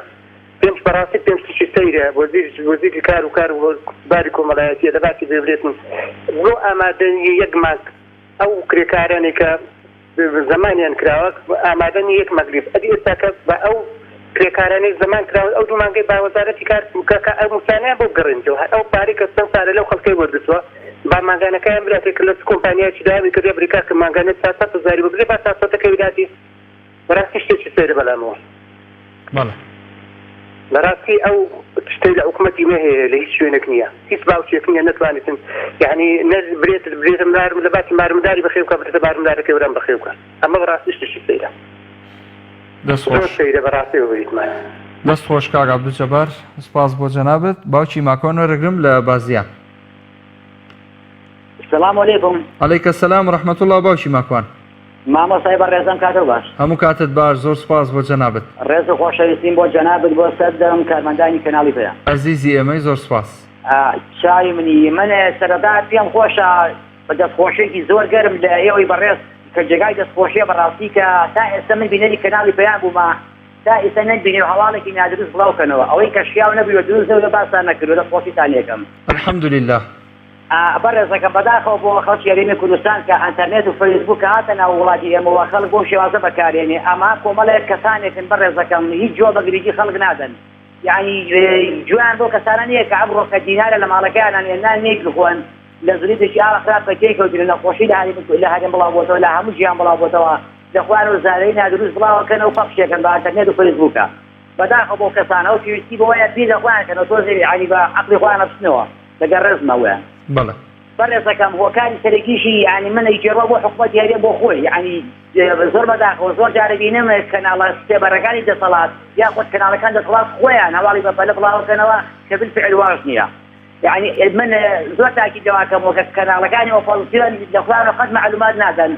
پێم بەڕاستی پێم شتێکی سەیرە وەزیر وەزیری کار و کار و باری کۆمەڵایەتیە لە باسی بێبرێتن بۆ ئامادەیی یەک مانگ ئەو کرێکارانەی کە زەمانیان کراوە ئامادە نیە یەک مەگریب ئەدی ئێستا کە بە ئەو کرێکارانەی زەمان کراون ئەو دوو مانگەی با وەزارەتی کار کە کە ئەو مووچانەیان بۆ بگەڕێنیتەوە هەر ئەو پارەی کە چەند سالە لەو خەڵکەی وەرگرتووە با مانگانەکەیان بداتێ کە لە چ کۆمپانیایەکی داوامی کردیە بری کاکە مانگانە 400 هەزاری وەرگرێ با 400 ەکەی بداتێ بەراستی شتێکی سەیرە بەلامەوە. بەڵێ. بەراستی ئەو شتەی لە حکومەتی مێ هەیە لە هیچ شوێنێک نییە هیچ باوکێک نییە نەتوانێتن یعنی نە برێت برێتە مارم لە باتی مارمداری بەخێو بکە برێتە بارمدارەکەی ورام بەخێو بکە ئەمە بەڕاستی شتێکی سەیرە دەست زۆر خۆش. سەیرە بەڕاستی بریتمان. دەست خۆش کاک عەبدولجەبار سپاس بۆ جەنابت باوکی ماکوان وەرەگرم لە بازیان. سلام علیکم. علیک السلام و رحمة اللە باوکی ماکوان. مامۆستای بەڕێز ئەم کاتەو باش. هەموو کاتت باش زۆر سوپاس بۆ جەنابت. ڕێز و خۆشەویستیم بۆ جەنابت بۆ سەرجەم کارمەندانی کەناڵی پەیام. ئەزیزی ئێمەی زۆر سوپاس. چاوی منی من سەرەتا پێم خۆشە بە دەستخۆشیەکی زۆر گەرم لە ئێوەی بەڕێز کە جێگای دەستخۆشیە بەڕاستی کە تا ئێستا من بینەری کەناڵی پەیام بوومە تا ئیستا نەمبینیوە هەواڵێکی نادروست بڵاو کەنەوە ئەوەی کە شیاو نەبووە دروست نەبووە باستان نەکردوە دەستخۆشیتان لێکەم. الحمدللە. بەڕێزەکەم بەداخەوە بۆ خەڵکی هەرێمی کوردستان کە ئەنتەرنێت و فەیسبوک کە هاتە ناو وڵاتی ئێمەوە خەڵک بەو شێوازە بەکارێنێ ئەمە کۆمەڵێک کەسانێکن بەڕێزەکەم هیچ جۆ بە گرنگی خەڵک نادەن یعنی گوێیان بۆ کەسانە نییە کە ئەمڕۆ کە دینارە لە ماڵەکەیانان نیە نان نییە بخۆن لە زریتێکی ئاوا خراپ کە تێی کەوتن نەخۆشی لە هەرێم لە هەرێم بڵاو بۆتەوە لە هەموو جیهان بڵاو بۆتەوە لە خۆیان و زارەی نادروست بڵاوەکەنەوە پەخشێکن بە ئەنتەرنێت و فەیسبوکە بەداخەوە بۆ کەسانەوە پێویستی بەوەیە بیر لە خۆیان کەنەوە تۆزێ یعنی بە عەقڵی خۆیانە بچنەوە لەگەڵ ڕێزمە وە. بەڵێ. بەڕێزەکەم هۆکاری سەرەکیشی یانی من ئەیگێڕمەوە بۆ حکومەتی هەرێم بۆ خۆی یانی زۆر بەداخەوە زۆر جار ئەبینم کەناڵە سێبەرەکانی دەسەڵات یاخود کەناڵەکان دەسەڵات خۆیان هەواڵی بەپەلە بڵاوەکەنەوە کە بالفعل واش نییە یعنی من زۆر تاکید لەوەکەم کە کەناڵەکانی ئۆپۆزسیۆن لە خۆیانەوە قەت معلومات نادەن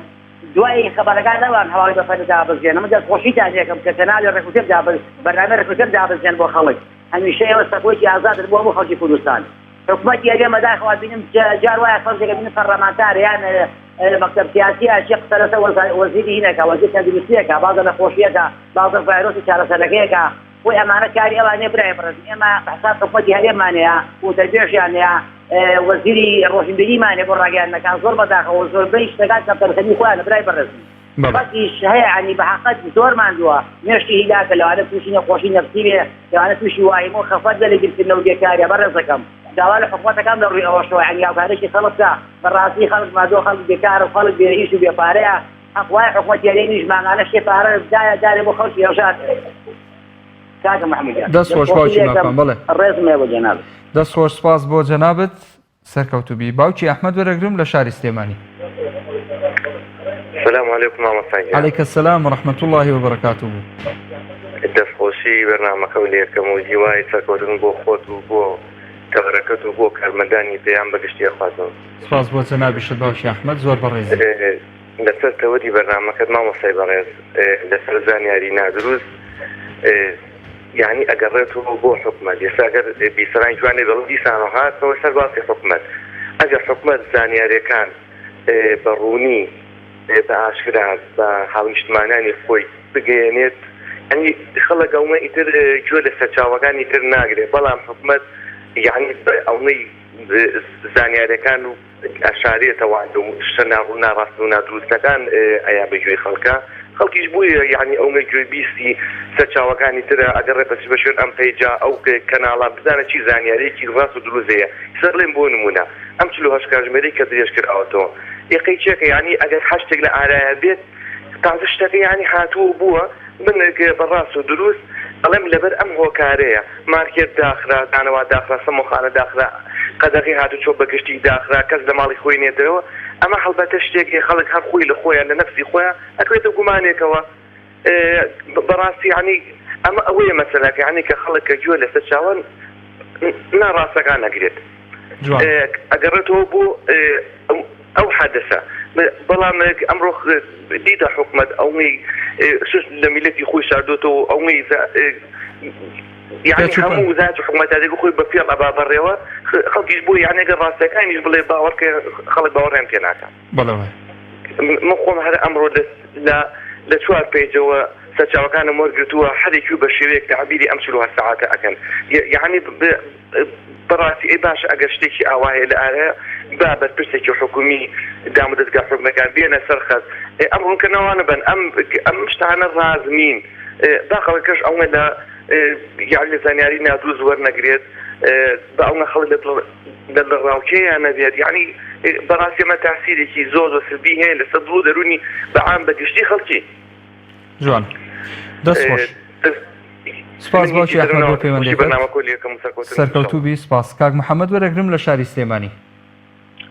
دوای خەبەرەکان ئەوان هەواڵی بەپەلە دابەزێنن من دەستخۆشیتان لێکەم کە کەناڵی ڕێکوپێک دابەز بەرنامەی ڕێکوپێک دابەزێن بۆ خەڵک هەمیشە ئێوە سەکۆیەکی ئازادن بۆ هەموو خەڵکی کوردستان. حکومەتی هەرێم بەداخەوە ئەبینم جار وایە خەڵکێک ئەبینم پەرلەمانتار یان مەکتەب سیاسیە چی قسە لەسەر وەزیری هینەکە وەزیر تەندروستیەکە بازە نەخۆشیەکە بازە ڤایرۆسی چارەسەرەکەیەکە خۆی ئەمانە کاری ئەوان نیە برای بەڕێزم ئێمە حساب حکومەتی هەرێممان هەیە وتەبێژیان هەیە وەزیری ڕۆشنبیریمان هەیە بۆ ڕاگەیاندنەکان زۆر بەداخەوە زۆربەی شتەکان کەمتەرخەمی خۆیانە برای بەڕێزم خەڵکیش هەیە یانی بە حەقت زۆر ماندووە مێشکی هیلاکە لەوانە تووشی نەخۆشی نەفسی بێ لەوانە تووشی واهیمە و خەفەت بێ لە بیرکردنەوە و بێکاریە بەڕێزەکەم داوا لە حکومەتەکەم لە ڕووی ئەوەشەوە یانی هاوکارێکی خەڵک بکە بەڕاستی خەڵک ماندووە خەڵک بێکارە و خەڵک بێ ئیش و بێ پارەیە حەق وایە حکومەتی هەرێمیش مانگانە شتێ پارە دایە دارێ بۆ خەڵکی هەژار کاکە محمود گیان دەست خۆش باوکی ماکوان بەڵێ ڕێزم هەیە بۆ جەنابت. دەست خۆش سپاس بۆ جەنابت. سەرکەوتوبی. باوکی ئەحمەد وەرەگرم لە شاری سلێمانی. سلام علیکم مامۆستا گیان. علیک السلام و رحمة اللە و بەرەکاتوه. دەستخۆشی بەرنامەکەو لێکەم و هیوای سەرکەوتن بۆ خۆت و بۆ تەڤەرەکەت و بۆ کارمەندانی پەیام بە گشتی ئەخوازم. سپاس بۆ جەنابیشت باوکی ئەحمەد زۆر بەڕێزی. لەسەر تەوەری بەرنامەکەت مامۆستای بەڕێز لەسەر زانیاری نادروست یانی ئەگەڕێتەوە بۆ حکومەت ئێستا گەر بیسەران گوێیان لێ بێڵن دیسانەوە هاتنەوە سەر باسی حکومەت ئەگەر حکومەت زانیاریەکان بە ڕوونی بە ئاشکرا بە هاونیشتمانانی خۆی بگەیەنێت یانی خەڵک ئەونە ئیتر گوێ لە سەرچاوەکانی تر ناگرێ بەڵام حکومەت یانی ئەونەی زانیارەکان و ئەشارێتەوە و شتە ناڕوون ناڕاست و نادروستەکان ئەیا بە گوێی خەڵکا خەڵکیش بۆیە یانی ئەونە گوێ بیستی سەرچاوەکانی ترە ئەگەڕێ بەس بە شوێن ئەم پەیجە ئەو کەناڵە بزانە چی زانیاریەکی ڕاست و دروست هەیە ئیستا بڵێم بۆ نمونە ئەم 48 کاژمێرەی کە درێژ کراوەتەوە ئێ قەیچێکە یانی ئەگەر هەر شتێک لە ئارایا بێت تازە شتەکە یانی هاتووە و بووە من بە ڕاست و دروست ئەڵێم لەبەر ئەم هۆکارەیە مارکێت داخرا دانەوا داخرا سەمۆخانە داخرا قەدەغەی هاتوچۆ بە گشتی داخرا کەس لە ماڵی خۆی نیە دەرەوە ئەمە هەڵبەتە شتێکە خەڵک هەر خۆی لە خۆیان لە نەفسی خۆیان ئەکەوێتە گومانێکەوە بەڕاستی یانی ئەمە ئەوەیە مەسەلەکە یانی کە خەڵک کە گوێ لەسەر چاوە ناڕاستەکان ئەگرێت ئەگەڕێتەوە بۆ ئەو حەدەسە بەڵام ئەمڕۆ دیدە حکومەت ئەوەی سوست لە میلەتی خۆی شاردۆتەوە ئەوەی یعنی هەموو وزارەت و حکومەتادێک خۆی بە فێڵ ئەبا بەڕێوە خەڵکیش بۆ یعنی ئەگەر ڕاستەکانیش بڵێ باوەڕکە خەڵک باوەڕیان پێ ناکات. بەڵێ وایە. من خۆم هەر ئەمڕۆ لە لە چوار پەیجەوە سەرچاوەکانم وەرگرتووە هەرێکی و بە شێوەیەک تەعبیری ئەم 48 سەعاتە ئەکەن یعنی بەڕاستی ئەی باشە ئەگەر شتێکی ئاوا هەیە لە ئارایە با بەرپرسێکی حکومی دامودەزگا حکومیەکان بێنە سەر خەت ئەم ڕوونکردنەوانە بن ئەم ئەم شتانە ڕاز نین با خەڵکەش ئەوە لە یعنی لە زانیاری نادروست وەرنەگرێت با ئەوە خەڵک لە لە دڵەڕاوکێیا نەبێت یعنی بەڕاستی ئەمە تاسیرێکی زۆر زۆر سلبی هەیە لەسەر دڵ و دەروونی بە عام بە گشتی خەڵکی. جوان دەست خۆش سپاس باوکی ئەحمەد بۆ پەیوەندیەکەت سەرکەوتوو بی سپاس کاک محەممەد وەرەگرم لە شاری سلێمانی.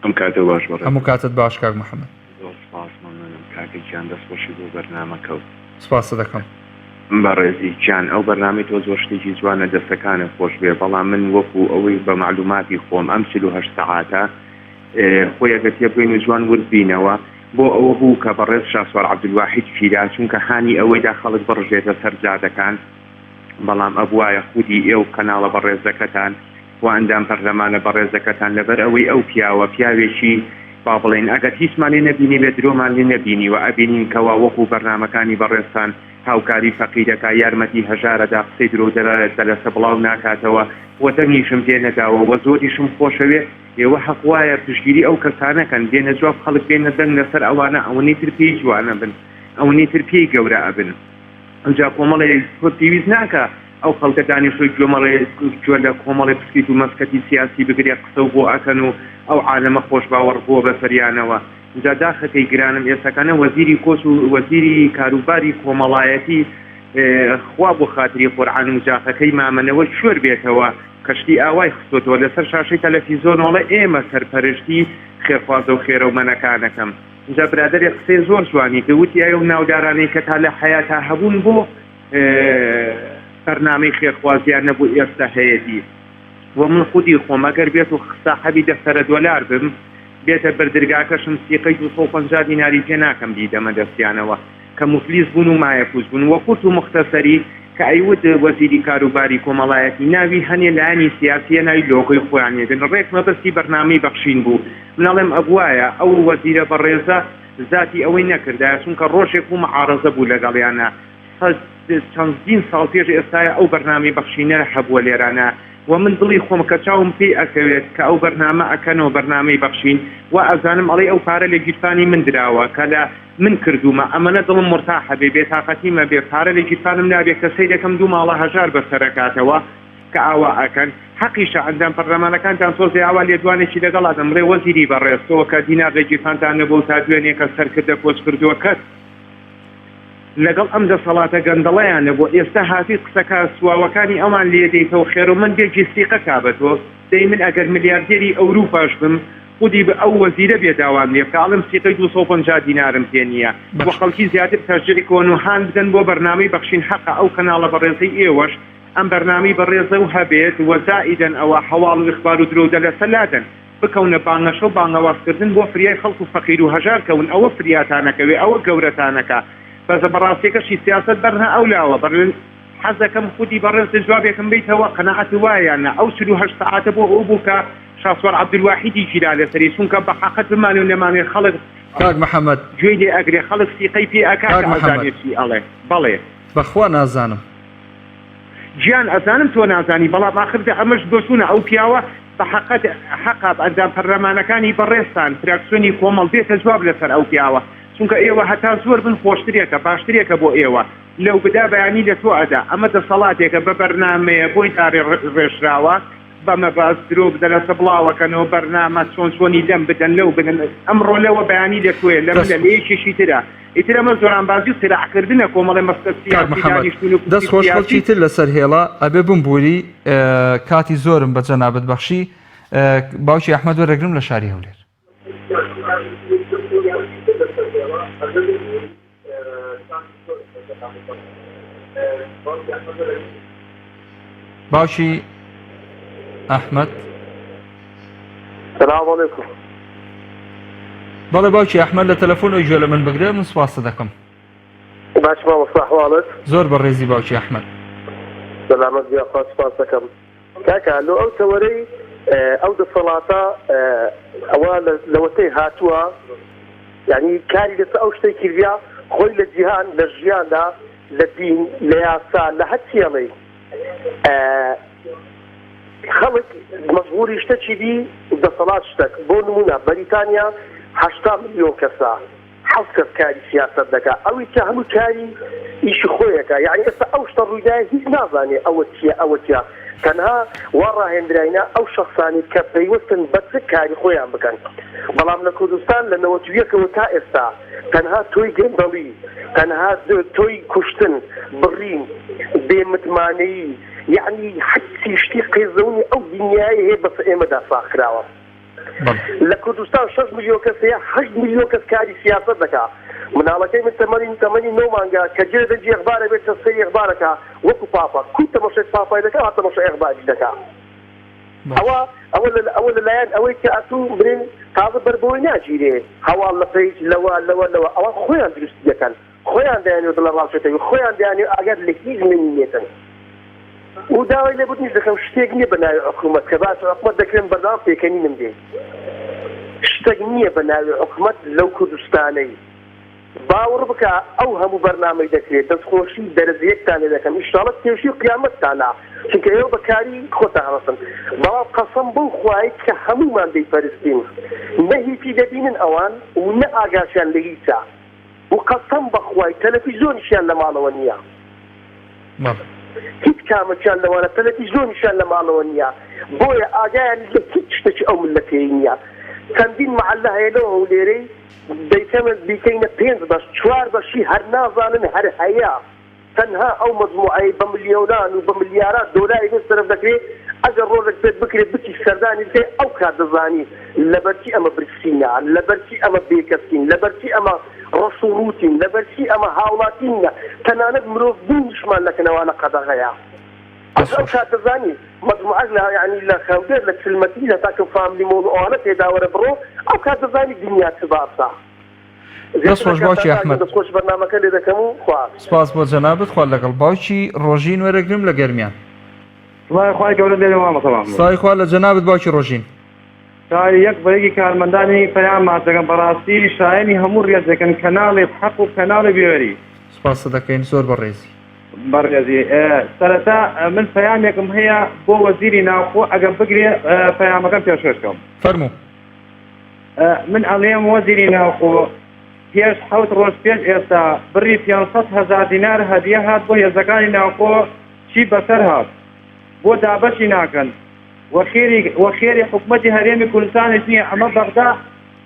ئەم کاتە باش بەڕێز. هەموو کاتت باش کاک محەممەد. زۆر سپاس مەمنونم کاکە گیان دەست خۆشی بۆ بەرنامەکەو. سپاست دەکەم. بەڕێزی گیان ئەو بەرنامەی تۆ زۆر شتێکی جوانە دەستەکانت خۆش بێ بەڵام من وەکو ئەوەی بە مەعلوماتی خۆم ئەم 48 سەعاتە خۆی ئەگەر تێبگەین و جوان ورد بینەوە بۆ ئەوە بوو کە بەڕێز شاسوار عەبدولواحید گیرا چونکە هانی ئەوەیدا خەڵک بڕژێتە سەر جادەکان بەڵام ئەبوایە خودی ئێو کەناڵە بەڕێزەکەتان و ئەندام پەرلەمانە بەڕێزەکەتان لەبەر ئەوەی ئەو پیاوە پیاوێکی با بڵێین ئەگەر هیچمان لێ نەبینیبێ درۆمان لێ نەبینیوە ئەبینین کەوا وەکو بەرنامەکانی بەڕێزتان هاوکاری فەقیرەکا یارمەتی هەژارەدا قسەی درۆو دەلەسە بڵاو ناکاتەوە و دەنگیشم پێ نەداوە وە زۆریشم خۆشەوێ ئێوە هەق وایە پشتگیری ئەو کەسانە کەن بێنە جواب خەڵک بێنە دەنگ لەسەر ئەوانە ئەوەنەی تر پێی جوانە بن ئەوەنەی تر پێی گەورە ئەبن. ئەوجا کۆمەڵێ کورد پێویست ناکا ئەو خەڵکە دانیشتووی گوێمەڵێ گوێ لە کۆمەڵێ پسکیت و مەسکەتی سیاسی بگرێ قسە و بۆ ئەکەن و ئەو عالەمە خۆشباوەڕ بووە بەسەریانەوە ئینجا داخەکەی گرانم ئێستاکانە وەزیری کۆچ و وەزیری کاروباری کۆمەڵایەتی خوا بۆ خاتری قورعان و جاخەکەی مامەنەوە کوێر بێتەوە کەشتی ئاوای خستۆتەوە لەسەر شاشەی تەلەفیزۆنۆڵە ئێمە سەرپەرشتی خێرخوازە و خێرەومەنەکانەکەم جا برادەرێ قسەی زۆر جوانی کرد وتی ئەو ناودارانەی کە تا لە حەیاتا هەبوون بۆ بەرنامەی خێرخوازیان نەبوو ئێستا هەیەتی و من خودی خۆم ئەگەر بێت و ساحەبی دەفتەرە دۆلار بم بێتە بەردرگاکەشم سیقەی 250 دیناری پێ ناکەم بیدەمە دەستیانەوە کە موفلیس بوون و مایەپووچ بوون وە کورت و موختەسەری کە ئەیوت وەزیری کاروباری کۆمەڵایەتی ناوی هەنێ لایەنی سیاسیە ناوی لۆگۆی خۆیان لێدەن ڕێک مەبەستی بەرنامەی بەخشین بوو من ئەڵێم ئەبوایە ئەو وەزیرە بەڕێزە زاتی ئەوەی نەکردایە چونکە ڕۆژێک بوو معارەزە بوو لەگەڵیانا چەندین ساڵ پێش ئێستایە ئەو بەرنامەی بەخشینە هەبووە لێرانە وە من دڵی خۆم کە چاوم پێی ئەکەوێت کە ئەو بەرنامە ئەکەنەوە بەرنامەی بەخشین وا ئەزانم ئەڵێی ئەو پارە لە گیرفانی من دراوە کە لە من کردوومە ئەمەنە دڵم مورتاحە بێ بێتاقەتیمە بێ پارە لە گیرفانم نابێ کە سەیرەکەم دوو ماڵە هەژار بەسەرەکاتەوە کە ئاوا ئەکەن حەقیشە ئەندام پەرلەمانەکانتان تۆزێ ئاوا لێدوانێکی لەگەڵ ئەدەم بڵێ وەزیری بەڕێز تۆ کە دینار لە گیرفانتان نەبوو و تا دوێنێ کە سەرکردە کۆچکردووەکەت لەگەڵ ئەم دەسەڵاتە گەندەڵەیان نەبوو ئێستا هاتووی قسەکە سواوەکانی ئەوان لێدەیتەوە خێرۆمەند بێ گیسیقە کا بە تۆ دەی من ئەگەر ملیاردێری ئەوروپاش بم خودی بە ئەو وەزیرە بێ داوام لێ بکا ئەڵێم سیقەی 250 دینارم پێ نییە و خەڵکی زیاتر تەشجیع کۆن و هان بدەن بۆ بەرنامەی بەخشین حەقە ئەو کەناڵە بەڕێزەی ئێوەش ئەم بەرنامەی بەڕێزە و هەبێت و زائیدەن ئەوە هەواڵ و ئیخبار و درۆ و دەلەسە لادەن بکەونە بانگەشە و بانگەواز کردن بۆ فریای خەڵک و فەقیر و هەژار کەون ئەوە فریاتانەکەوێ ئەوە گەورەتانەکا بەس بەڕاستیەکەشی سیاسەت بەرنە ئەو لاوە بەر حەزەکەم خودی بەڕێزت جوابێکم بەیتەوە قەناعەت وایە یان نا ئەو 48 سەعاتە بۆ ئەوە بوو کە شاسوار عەبدولواحیدی گیرا لەسەری چونکە بە حەقت بمانێ و نەمانێ خەڵک. کاک محەمەد. گوێی لێ ئەگرێ خەڵک سیقەی پێ ئەکا کاک کە محەمەد. ئەزانێ چی ئەڵێ. بەڵێ. بەخوا نازانم. گیان ئەزانم تۆ نازانی بەڵام ئاخر دە ئەمەش بۆچوونە ئەو پیاوە بە حەقەت حەقە ئەندام پەرلەمانەکانی بەڕێزتان فراکسیۆنی کۆمەڵ بێتە جواب لەسەر ئەو پیاوە چونکە ئێوە هەتا زۆر بن خۆشترێکە باشترێکە بۆ ئێوە لەو بدا بەیانی لە تۆ ئەدا ئەمە دەسەڵاتێکە بە بەرنامەیە بۆی دارێ ڕێژراوە بە مەبەست درۆ بدەلەسە بڵاوەکەنەوە بەرنامە چۆن چۆنی لەم بدەن لەو بدەن ئەمڕۆ لەوە بەیانی لە تۆیە لەم دەست لە خۆش. یەکێکی ترە ئیتر ئەمە زۆرانبازی و قیراعکردنە کۆمەڵێ مەکتەب کاک سیاسی محەمەد دانیشتوون و دەست کورسی خۆش خەڵکی سیاسی تر لەسەر هێڵە ئەبێ بمبوری کاتی زۆرم بە جەنابت بەخشی باوکی ئەحمەد وەرەگرم لە شاری هەولێر. باوکی ئەحمەد. سلام علیکم. بەڵێ باوکی ئەحمەد لە تەلەفۆنەوە گوێ لە من بگرە من سوپاست دەکەم. باش مامۆستا حواڵت؟ زۆر بەڕێزی باوکی ئەحمەد. سەلامەت بی یاخوا سوپاس دەکەم. کاکە لۆ ئەو تەوەرەی ئەو دەسەڵاتە ئەوە لەوەتەی هاتووە یعنی کاری لەسەر ئەو شتەی کردیا خۆی لە جیهان لە ژیاندا لە دین لە یاسا لە هەرچی ئەڵێی خەڵک مەجبوری شتەکی بی دەسەڵات شتەک بۆ نمونە بەریتانیا 80 ملیۆن کەسە حەوت کەس کاری سیاسەت دەکا ئەوی تر هەمووی کاری ئیشی خۆی ئەکا یەعنی ئێستا ئەو شتە ڕوویدایە هیچ نازانێ ئەوە چیە ئەوە چیە تەنها وا ڕاهێندراینە ئەو شەخسانەی کە پەیوەستن بە چ کاری خۆیان بکەن بەڵام لە کوردستان لە نەوەت و یەکەوە تا ئێستا تەنها تۆی گەندەڵی تەنها تۆی کوشتن بڕین بێ متمانەیی یەعنی هەرچی شتی قێزەونی ئەو دنیایە هەیە بەسە ئێمەدا ساغ کراوە. لە کوردستان شەش ملیۆن کەس هەیە، هەشت ملیۆن کەس کاری سیاسەت دەکا. مناڵەکەی من تەمەنی تەمەنی نۆ مانگە کە گوێ دەنگی ئەخبار ئەبێت کە سەیری ئەخبار ئەکا وەکو پاپا. کو تەمەشای پاپای دەکا ها تەمەشای ئەخباریش دەکا. ئەوە ئەوە لە ئەوە لە لایەن ئەوەی کە ئەتوو برێن تازە بەر بەوەی ناگیرێ هەواڵ لە پەیج لەوە لەوە لەوە ئەوان خۆیان دروستی دەکەن. خۆیان دەیانەوێت دڵەڕاوکێتەوی خۆیان دەیانەوێت ئاگات لە هیچ نەمینێتن و داوای لێبوردنیش دەکەم شتێک نییە بە ناوی حکوومەت کە باسی حکوومەت دەکرێن بەردەوام پێکەنینم دێ شتێک نییە بە ناوی حکوومەت لەو کوردستانەی باوەڕ بکە ئەو هەموو بەرنامەی دەکرێت دەستخۆشی دەرەجە یەکتان لێ دەکەم ئیشاڵە پێشی و قیامەتتانە چونکە ئێوە بە کاری خۆتان هەڵەسن بەڵام قەسەم بەو خوایەی کە هەموومان دەیپەرستین نە هیچی دەبینن ئەوان و نە ئاگاشیان لە هیچە و قەسەم بەخوای تەلەفیزۆنیشیان لە ماڵەوە نیە هیچ کامەکیان لەوانە تەلەفیزۆنیشیان لە ماڵەوە نیە بۆیە ئاگایان لە هیچ شتێکی ئەو مللەتەی نیە چەندین مەعەلە هەیە لەو هەولێرەی دەیکەنە بیکەینە پێنج بەش چوار بەشی هەر نازانن هەر هەیە. تەنها ئەو مەجموعەیەی بە ملیۆنان و بە ملیارات دۆلاری لێ سەرف دەکرێ، ئەگەر ڕۆژێک پێت بکرێ بچی سەردانی بکەی ئەو کات دەزانی لەبەرچی ئەمە برسینە، لەبەرچی ئەمە بێکەسین، لەبەرچی ئەمە ڕەش و ڕووتین، لەبەرچی ئەمە هاوڵاتی نینە، تەنانەت مرۆڤ بوونیشمان لە کنەوانە قەدەغەیە. دەست ئەو خۆش. کات دەزانی مەجموعەش لە یانی لە هەولێر لە 40 مەتری هەتا کە فاملی مۆڵ و ئەوانە تێدا وەرە بڕۆ ئەو کات دەزانی دنیا چ باسە. دەست خۆش باوکی ئەحمەد. دەست خۆش بەرنامەکە لێ دەکەم و خوا. سپاس بۆ جەنابت خوا لەگەڵ باوکی ڕۆژین وەرەگرم لە گەرمیان. سڵاوی خوای گەورەت لێبێ مامۆستا مەحمود. سڵاوی خوا لە جەنابت باوکی ڕۆژین. چاوی یەک بە یەکی کارمەندانی پەیام ماچ دەکەم بەڕاستی شایەنی هەموو ڕێزێکن کەناڵی حەق و کەناڵی بوێری. سپاست دەکەین زۆر بەڕێزی. بەڕێزی سەرەتا من پەیامێکم هەیە بۆ وەزیری ناوخۆ ئەگەر بگرێ پەیامەکەم پێشکەش کەم. فەرموو. من ئەڵێم وەزیری ناوخۆ پێش حەوت ڕۆژ پێش ئێستا بڕی 500 هەزار دینار هەدیە هات بۆ هێزەکانی ناوخۆ چی بەسەر هات بۆ دابەشی ناکەن وە خێری وە خێری حکومەتی هەرێمی کوردستانیش نییە ئەمە بەغدا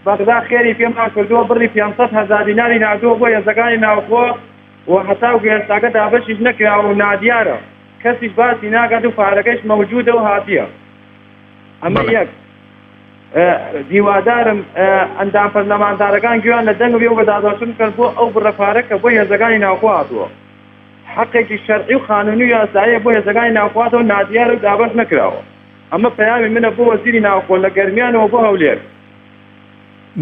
بەغدا خێری پێمان کردووە بڕی 500 هەزار دیناری ناردووە بۆ هێزەکانی ناوخۆ و هەتاوکو ئێستاکە دابەشیش نەکراوە و نادیارە کەسیش باسی ناکات و پارەکەش مەوجودە و هاتیە ئەمە یەک هیوادارم ئەندام پەرلەمانتارەکان گوێیان لە دەنگ بێ و بەداداچوون بکەن بۆ ئەو بڕە پارە کە بۆ هێزەکانی ناوخۆ هاتووە حەقێکی شەرعی و قانونی و یاساییە بۆ هێزەکانی ناوخۆ هاتەوە نادیارە و دابەش نەکراوە ئەمە پەیامی منە بۆ وەزیری ناوخۆ لە گەرمیانەوە بۆ هەولێر.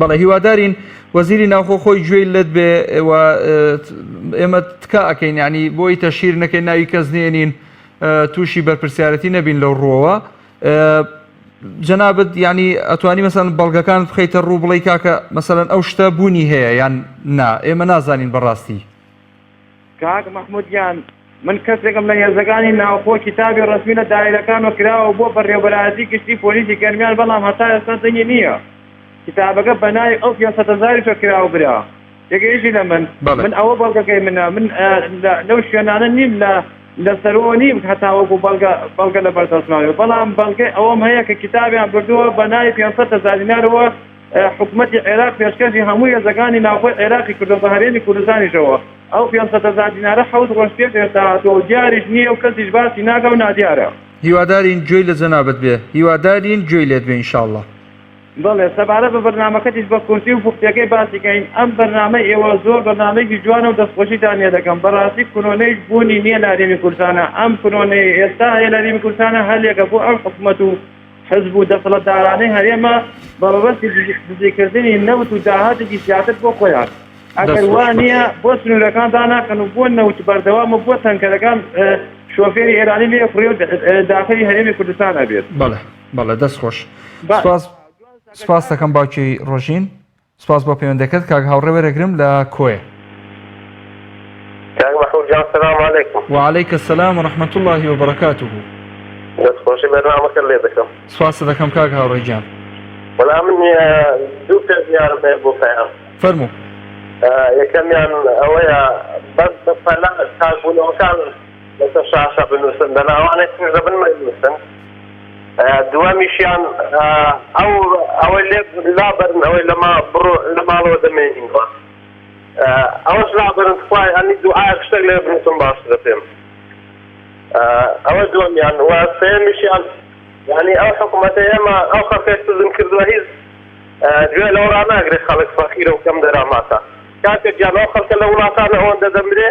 بەڵێ هیوادارین وەزیری ناوخۆ خۆی گوێی لێت بێ و ئێمە تکا ئەکەین یعنی بۆی تەشهیر نەکەین ناوی کەس نێنین تووشی بەرپرسیارەتی نەبین لەو ڕووەوە. جەنابت یعنی ئەتوانی مەسەن بەڵگەکان بخەیتە ڕوو بڵێی کاکە مەسەلەن ئەو شتە بوونی هەیە یان نا ئێمە نازانین بەڕاستی. کاک مەحمود گیان من کەسێکم لە هێزەکانی ناوخۆ کیتابی ڕەسمی لە دایرەکانەوە کراوە بۆ بەڕێوەبەرایەتی گشتی پۆلیسی گەرمیان بەڵام هەتا ئێستا دەنگی نییە کیتابەکە بەناوی ئەو 500 هەزاریشەوە کراوە برا تێگەیشتی لە من بەڵێ. من ئەوە بەڵگەکەی منە من لەو شوێنانە نیم لە لە سەرەوە نیم هەتاوەکو بەڵگە بەڵگە لە بەردەستمان بێ بەڵام بەڵگەی ئەوەم هەیە کە کیتابیان بردووە بە ناوی 500 هەزار دینارەوە حکومەتی عێراق پێشکەشی هەموو هێزەکانی ناوخۆی عێراقی کردووە بە هەرێمی کوردستانیشەوە ئەو 500 هەزار دینارە حەوت ڕۆژ پێش ئێستا هاتووە و دیاریش نییە و کەسیش باسی ناکا و نادیارە. هیوادارین گوێی لە جەنابت بێ هیوادارین گوێی لێت بێ ان شاء اللە. بەڵێ سەبارەت بە بەرنامەکەتیش بە کورتی و پوختەکەی باسی کەین ئەم بەرنامەی ئێوە زۆر بەرنامەیەکی جوانە و دەستخۆشیتان لێ دەکەم بەڕاستی کورۆنەیش بوونی نییە لە هەرێمی کوردستانا ئەم کورۆنەی ئێستا هەیە لە هەرێمی کوردستانا هەلێکە بۆ ئەم حکومەت و حزب و دەسەڵاتدارانەی هەرێمە بە مەبەستی دزیکردنی نەوت و داهاتێکی زیاتر بۆ خۆیان ئەگەر وا نییە بۆ سنوورەکان داناخەن و بۆ نەوت بەردەوام و بۆ تەنکەرەکان شۆفێری ئێرانی لێ خوڕێ و داخلی هەرێمی کوردستان ئەبێت. بەڵێ بەڵێ دەست خۆش سپاس سپاس دەکەم باوکی ڕۆژین سپاس بۆ پەیوەندەکەت کاک هاوڕێ وەرەگرم لە کۆیە. کاک مەحمود جان سلام علیکم. وعلیک السلام و رحمة اللە و برکاته. دەست خۆشی بەرنامەکەت لێ دەکەم. سپاست دەکەم کاک هاوڕێ گیان. وەڵا من دوو پێشنیارم هەیە بۆ پەیام. فەرموو. یەکەمیان ئەوەیە بەس بە پەلە چاکبوونەوەکان لەسەر شاشە بنووسن دەنا ئەوانەی تووش دەبن مەینووسن. دووەمیشیان ئەو ئەوەی لێ لابەرن ئەوەی لە ما بڕۆ لە ماڵەوە دەمێنینەوە ئەوەش لابەرن تخوای ئەنی دوعایەک شتێک لێ بنووسم باشترە پێم ئەوە دووەمیان و سێیەمیشیان یعنی ئەو حکوومەتە ئێمە ئەو خەڵکەی سزن کردووە هیچ گوێ لەوە ڕاناگرێت خەڵک فەقیرە و کەم دەراماتە کاتێک گیان ئەو خەڵکە لە وڵاتانە ئەوەندە دەمرێ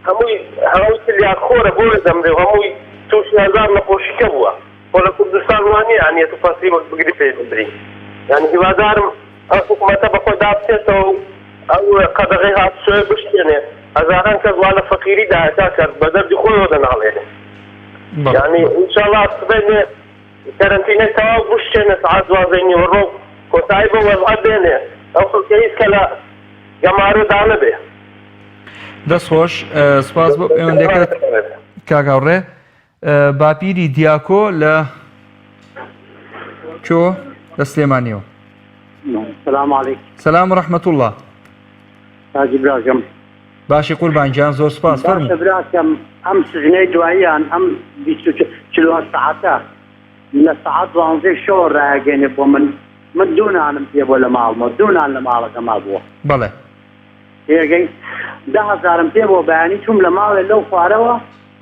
هەمووی هەمووی تلیاک خۆرە بۆیە دەمرێ و هەمووی تووشی هەزار نەخۆشیکە بووە خۆ لە کوردستان وا نییە یانی ئەتوو پەستی وەک بگری پێی بمری یانی هیوادارم ئەو حکومەتە بە خۆی دا بچێتەوە و ئەو قەدەغەی هاتوچۆیە بشکێنێ هەزاران کەس وا لە فەقیری دایە کاکە بە دەردی خۆیەوە دەناڵێنێ یانی ئینشاڵا سبەینێ کەرەنتینەی تەواو بشکێنێ سەعات دوازدەی نیوەڕۆ و کۆتایی بەو وەزعە بێنێ ئەو خەڵکە هیچ کە لە گەمارۆ دانەبێ. دەست خۆش سپاس بۆ پەیوەندەکەت کاک هاوڕێ باپیری دیاکۆ لە چۆ لە سلێمانیەوە سلام علیکم سلام و رحمة الله حاجی براکەم باشی قوربان گیان زۆر سپاس فەرموو باشە براکەم ئەم سجنەی دواییان ئەم 48 سەعاتە لە سەعات دوانزەی شەوە ڕایەگەێنێ بۆ من من دوو نانم پێ بۆ لە ماڵمەوە دوو نان لە ماڵەکە مابووە بەڵێ تێگەی دە هەزارم پێ بۆ بەیانی چووم لە ماڵێ لەو خوارەوە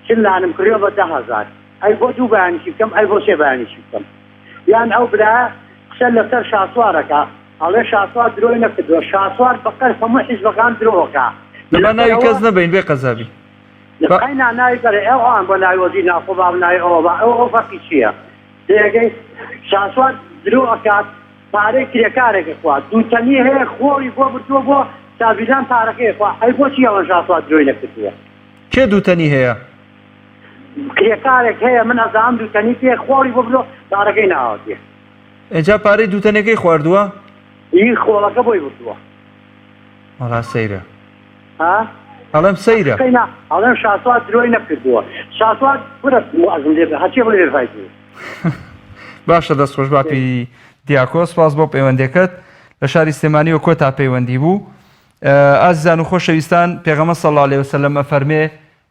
40 نانم کڕیەوە بە 10000 ئەی بۆ دوو بەیانی چی بکەم ئەی بۆ سێ بەیانی چی بکەم یان ئەو برایە قسە لەسەر شاسوارەکە ئەڵێ شاسوار درۆی نەکردووە شاسوار بەقەر هەموو حیزبەکان درۆکە لەبا ناوی کەس نەبەین بێ قەزابی قەینا ناوی بەرێ ئەو ئەوان بۆ ناوی وەزیر ناوخۆ با ناوی ئەوە با ئەو ئەو فەرقی چییە تێگەی شاسوار درۆ ئەکات پارەی کرێکارێک ئەخوا دووتەنی هەیە خۆڵی بۆ بردووە بۆ سابیلان پارەکەی ئەخوا ئەی بۆچی ئەوەن شاسوار درۆی نەکردووە کێ دووتەنی هەیە؟ کرێکارێک هەیە من ئەزانم دووتەنی پێ خۆڵی بۆ بردووە پارەکەی ناوەتێ ئینجا پارەی دووتەنەکەی خواردووە؟ ئی خۆڵەکە بۆی بردووە وەڵا سەیرە ها ئەڵێم سەیرە قەینا ئەڵێم شاسوار درۆی نەکردووە شاسوار کورە وازم لێ بێ هەرچی بڵێ بێ فایدەیە باشە دەست خۆش باپیری دیاکۆ سپاس بۆ پەیوەندەکەت لە شاری سلێمانیەوە کۆتا پەیوەندی بوو ئازیزان و خۆشەویستان پێغەمبەر صلی الله علیه وسلم ئەفەرمێ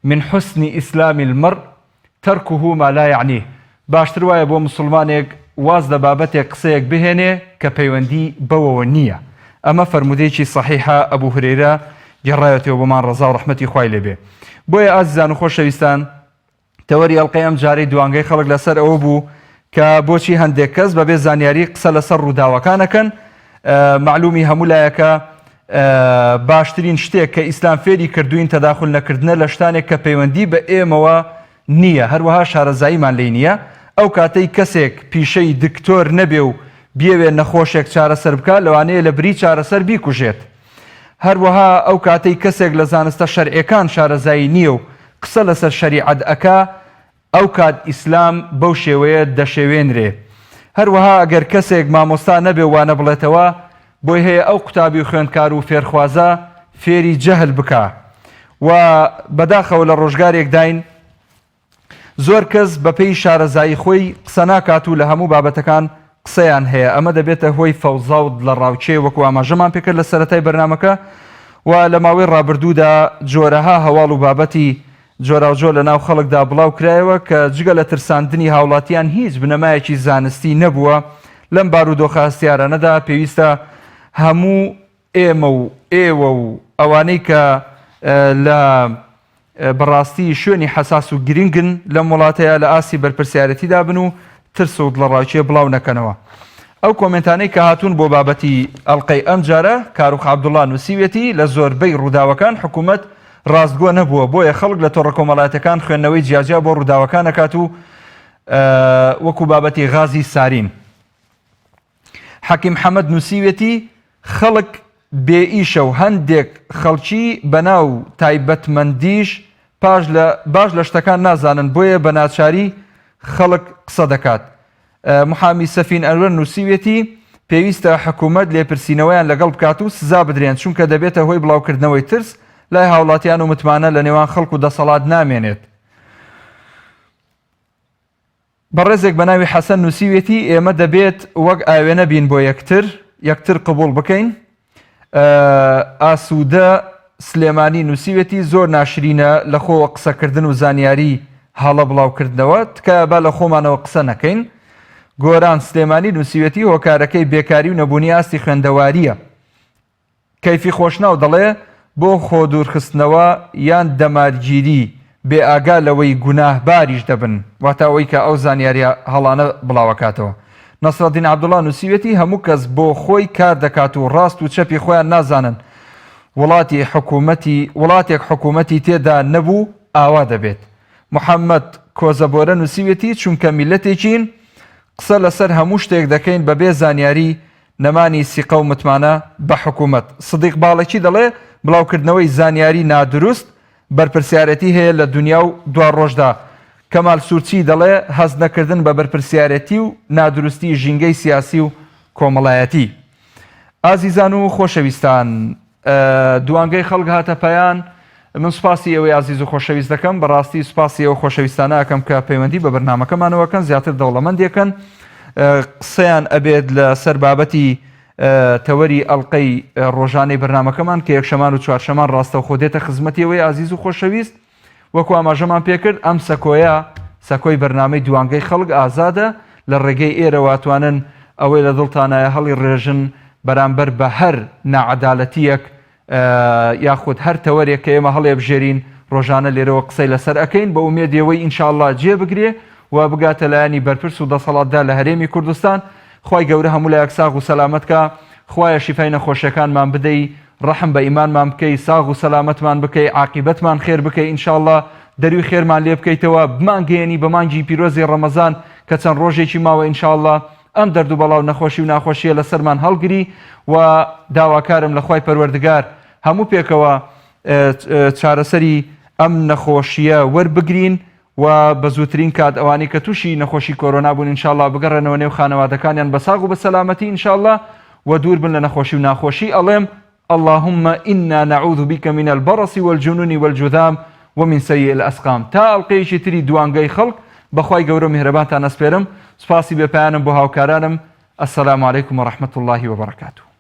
من حسن اسلام المرء ترکه ما لا یعنیه باشتر وایە بۆ مسوڵمانێک واز لە بابەتێک قسەیەک بهێنێ کە پەیوەندی بەوەوە نییە ئەمە فەرموودەیەکی صەحیحە ئەبو هورەیرە گێڕاوێتەوە بۆمان ڕەزا و ڕەحمەتی خوای لێ بێ بۆیە ئازیزان و خۆشەویستان تەوەری ئەڵقەی ئەم جارەی دوانگەی خەڵک لەسەر ئەوە بوو کە بۆچی هەندێک کەس بەبێ زانیاری قسە لەسەر ڕووداوەکان ئەکەن مەعلومی هەموو لایەکە باشترین شتێک کە ئیسلام فێری کردوین تەداخل نەکردنە لە شتانێک کە پەیوەندی بە ئێمەوە نییە هەروەها شارەزاییمان لی نییە ئەو کاتەی کەسێک پیشەی دکتۆر نەبێ و بیەوێ نەخۆشێک چارەسەر بکە لەوانەیە لە بری چارەسەر بیکوژێت هەروەها ئەو کاتەی کەسێک لە زانستە شەرعیەکان شارەزایی نییە و قسە لەسەر شەریعەت ئەکا ئەو کات ئیسلام بەو شێوەیە دەشێوێنرێ. هەروەها ئەگەر کەسێک مامۆستا نەبێ و وانە بڵێتەوە بۆی هەیە ئەو قوتابی و خوێندکار و فێرخوازە فێری جەهل بکا و بەداخەوە لە ڕۆژگارێکداین زۆر کەس بەپێی شارەزایی خۆی قسە ناکات و لە هەموو بابەتەکان قسەیان هەیە، ئەمە دەبێتە هۆی فەوزا و دڵەڕاوکێ وەکو ئاماژەمان پێکرد لە سەرەتای بەرنامەکە و لە ماوەی ڕابردوودا جۆرەها هەواڵ و بابەتی جۆراوجۆر لە ناو خەڵکدا بڵاو کرایەوە کە جگە لە ترساندنی هاوڵاتیان هیچ بنەمایەکی زانستی نەبووە، لەم بارودۆخە هەستیارانەدا پێویستە هەموو ئێمە و ئێوە و ئەوانەی کە لە بەڕاستی شوێنی حەساس و گرنگن لەم وڵاتەیە لە ئاستی بەرپرسیارەتیدا بن و ترس و دڵەڕاوکێ بڵاو نەکەنەوە. ئەو کۆمێنتانەی کە هاتوون بۆ بابەتی ئەڵقەی ئەمجارە، کاروخ عەبدوڵا نووسیویەتی، لە زۆربەی ڕووداوەکان حکوومەت ڕاستگۆ نەبووە، بۆیە خەڵک لە تۆڕە کۆمەڵایەتەکان خوێندنەوەی جیاجیا بۆ ڕووداوەکان ئەکات و وەکوو بابەتی غازی سارین. حەکیم حەمەد نووسیویەتی، خەڵک بێ ئیشە و هەندێک خەڵکی بەناو تایبەتمەندیش پاش لە باش لە شتەکان نازانن بۆیە بە ناچاری خەڵک قسە دەکات. محامی سەفین ئەنوەر نووسیویەتی، پێویستە حکومەت لێپرسینەوەیان لەگەڵ بکات و سزا بدرێن چونکە دەبێتە هۆی بڵاوکردنەوەی ترس لای هاوڵاتیان و متمانە لە نێوان خەڵک و دەسەڵات نامێنێت. بەڕێزێک بە ناوی حەسەن نووسیویەتی، ئێمە دەبێت وەک ئاوێنە بین بۆ یەکتر، یەکتر قبوڵ بکەین. ئاسوودە سلێمانی نووسیویەتی، زۆر ناشرینە لە خۆوە قسەکردن و زانیاری هەڵە بڵاوکردنەوە، تکایە با لە خۆمانەوە قسە نەکەین. گۆران سلێمانی نووسیویەتی، هۆکارەکەی بێکاری و نەبوونی ئاستی خوێندەوارییە. کەیفی خۆشناو دەڵێ، بۆ خۆدوورخستنەوە یان دەمارگیری، بێ ئاگا لەوەی گوناهباریش دەبن، واتە ئەوەی کە ئەو زانیارییە هەڵانە بڵاوەکاتەوە. نەسرەدین عەبدوڵا نووسیویەتی، هەموو کەس بۆ خۆی کار دەکات و ڕاست و چەپی خۆیان نازانن، وڵاتی حکوومەتی وڵاتێک حکوومەتی تێدا نەبوو ئاوا دەبێت. محەمەد کۆزەبۆرە نووسیویەتی، چونکە میللەتێکین قسە لەسەر هەموو شتێک دەکەین بەبێ زانیاری نەمانی سیقە و متمانە بە حکوومەت. سدیق باڵەکی دەڵێ، بڵاوکردنەوەی زانیاری نادروست بەرپرسیارێتی هەیە لە دونیا و دواڕۆژدا. کەمال سوورچی دەڵێ، هەست نەکردن بە بەرپرسیارێتی و نادروستی ژینگەی سیاسی و کۆمەڵایەتی. ئازیزان و خۆشەویستان. دوانگەی خەڵک هاتە پایان من سوپاسی ئێوەی ئازیز و خۆشەویست دەکەم بەڕاستی سوپاسی ئەو خۆشەویستانە ئەکەم کە پەیوەندی بە بەرنامەکەمانەوەکەن زیاتر دەوڵەمەندێکن قسەیان ئەبێت لە سەر بابەتی تەوەری ئەڵلقەی ڕۆژانەی بەرنمەکەمان کە یەکشەمان و چوارشەمان ڕاستەوخۆ دێتە خزمەتیەوەی ئازیز و خۆشەویست وەکو ئاماژەمان پێکرد ئەم سەکۆیە سەکۆی بەرنامەی دوانگەی خەڵک ئازادە لە ڕێگەی ئێرەوە ئەتوانن ئەوەی لە دڵتانایە هەڵی ڕێژن بەرامبەر بە هەر ناعەدالەتیەک یاخود هەر تەوەرێک کە ئێمە هەڵێبژێرین ڕۆژانە لێرەوە قسەی لەسەر ئەکەین بە ئومێدی ئەوەی ان شاء اللە جێ بگرێ و بگاتە لایەنی بەرپرس و دەسەڵاتدار لە هەرێمی کوردستان خوای گەورە هەموو لایەک ساغ و سەلامەت کا خوایە شیفای نەخۆشیەکانمان بدەی ڕەحم بە ئیمانمان بکەی ساغ و سەلامەتمان بکەی عاقیبەتمان خێر بکەی ان شاء اللە دەروی خێرمان لێ بکەیتەوە بمانگەیەنی بە مانگی پیرۆزی ڕەمەزان کە چەند ڕۆژێکی ماوە ان شاء اللە ئەم دەرد و بەڵا و نەخۆشی و ناخۆشیە لەسەرمان هەڵگری و داواکارم لە خوای پەروەردگار هەموو پێکەوە چارەسەری ئەم نەخۆشیە وەربگرین و بە زووترین کات ئەوانەی کە تووشی نەخۆشی کۆرۆنا بوون ان شاء اللە بگەڕێنەوە نێو خانەوادەکانیان بە ساغ و بە سەلامەتی ان شاء اللە و دوور بن لە نەخۆشی و ناخۆشی ئەڵێم اللهم انا نعوذ بک من البرص والجنون والجذام ومن سیء الاسقام تا ئەڵقەیەکی تری دوانگەی خەڵک بەخوای گەورە و میهرەبانتان ئەسپێرم سوپاسی بێ پایانم بۆ هاوکارانم السلام علیکم ورحمة اللە وبرکاته.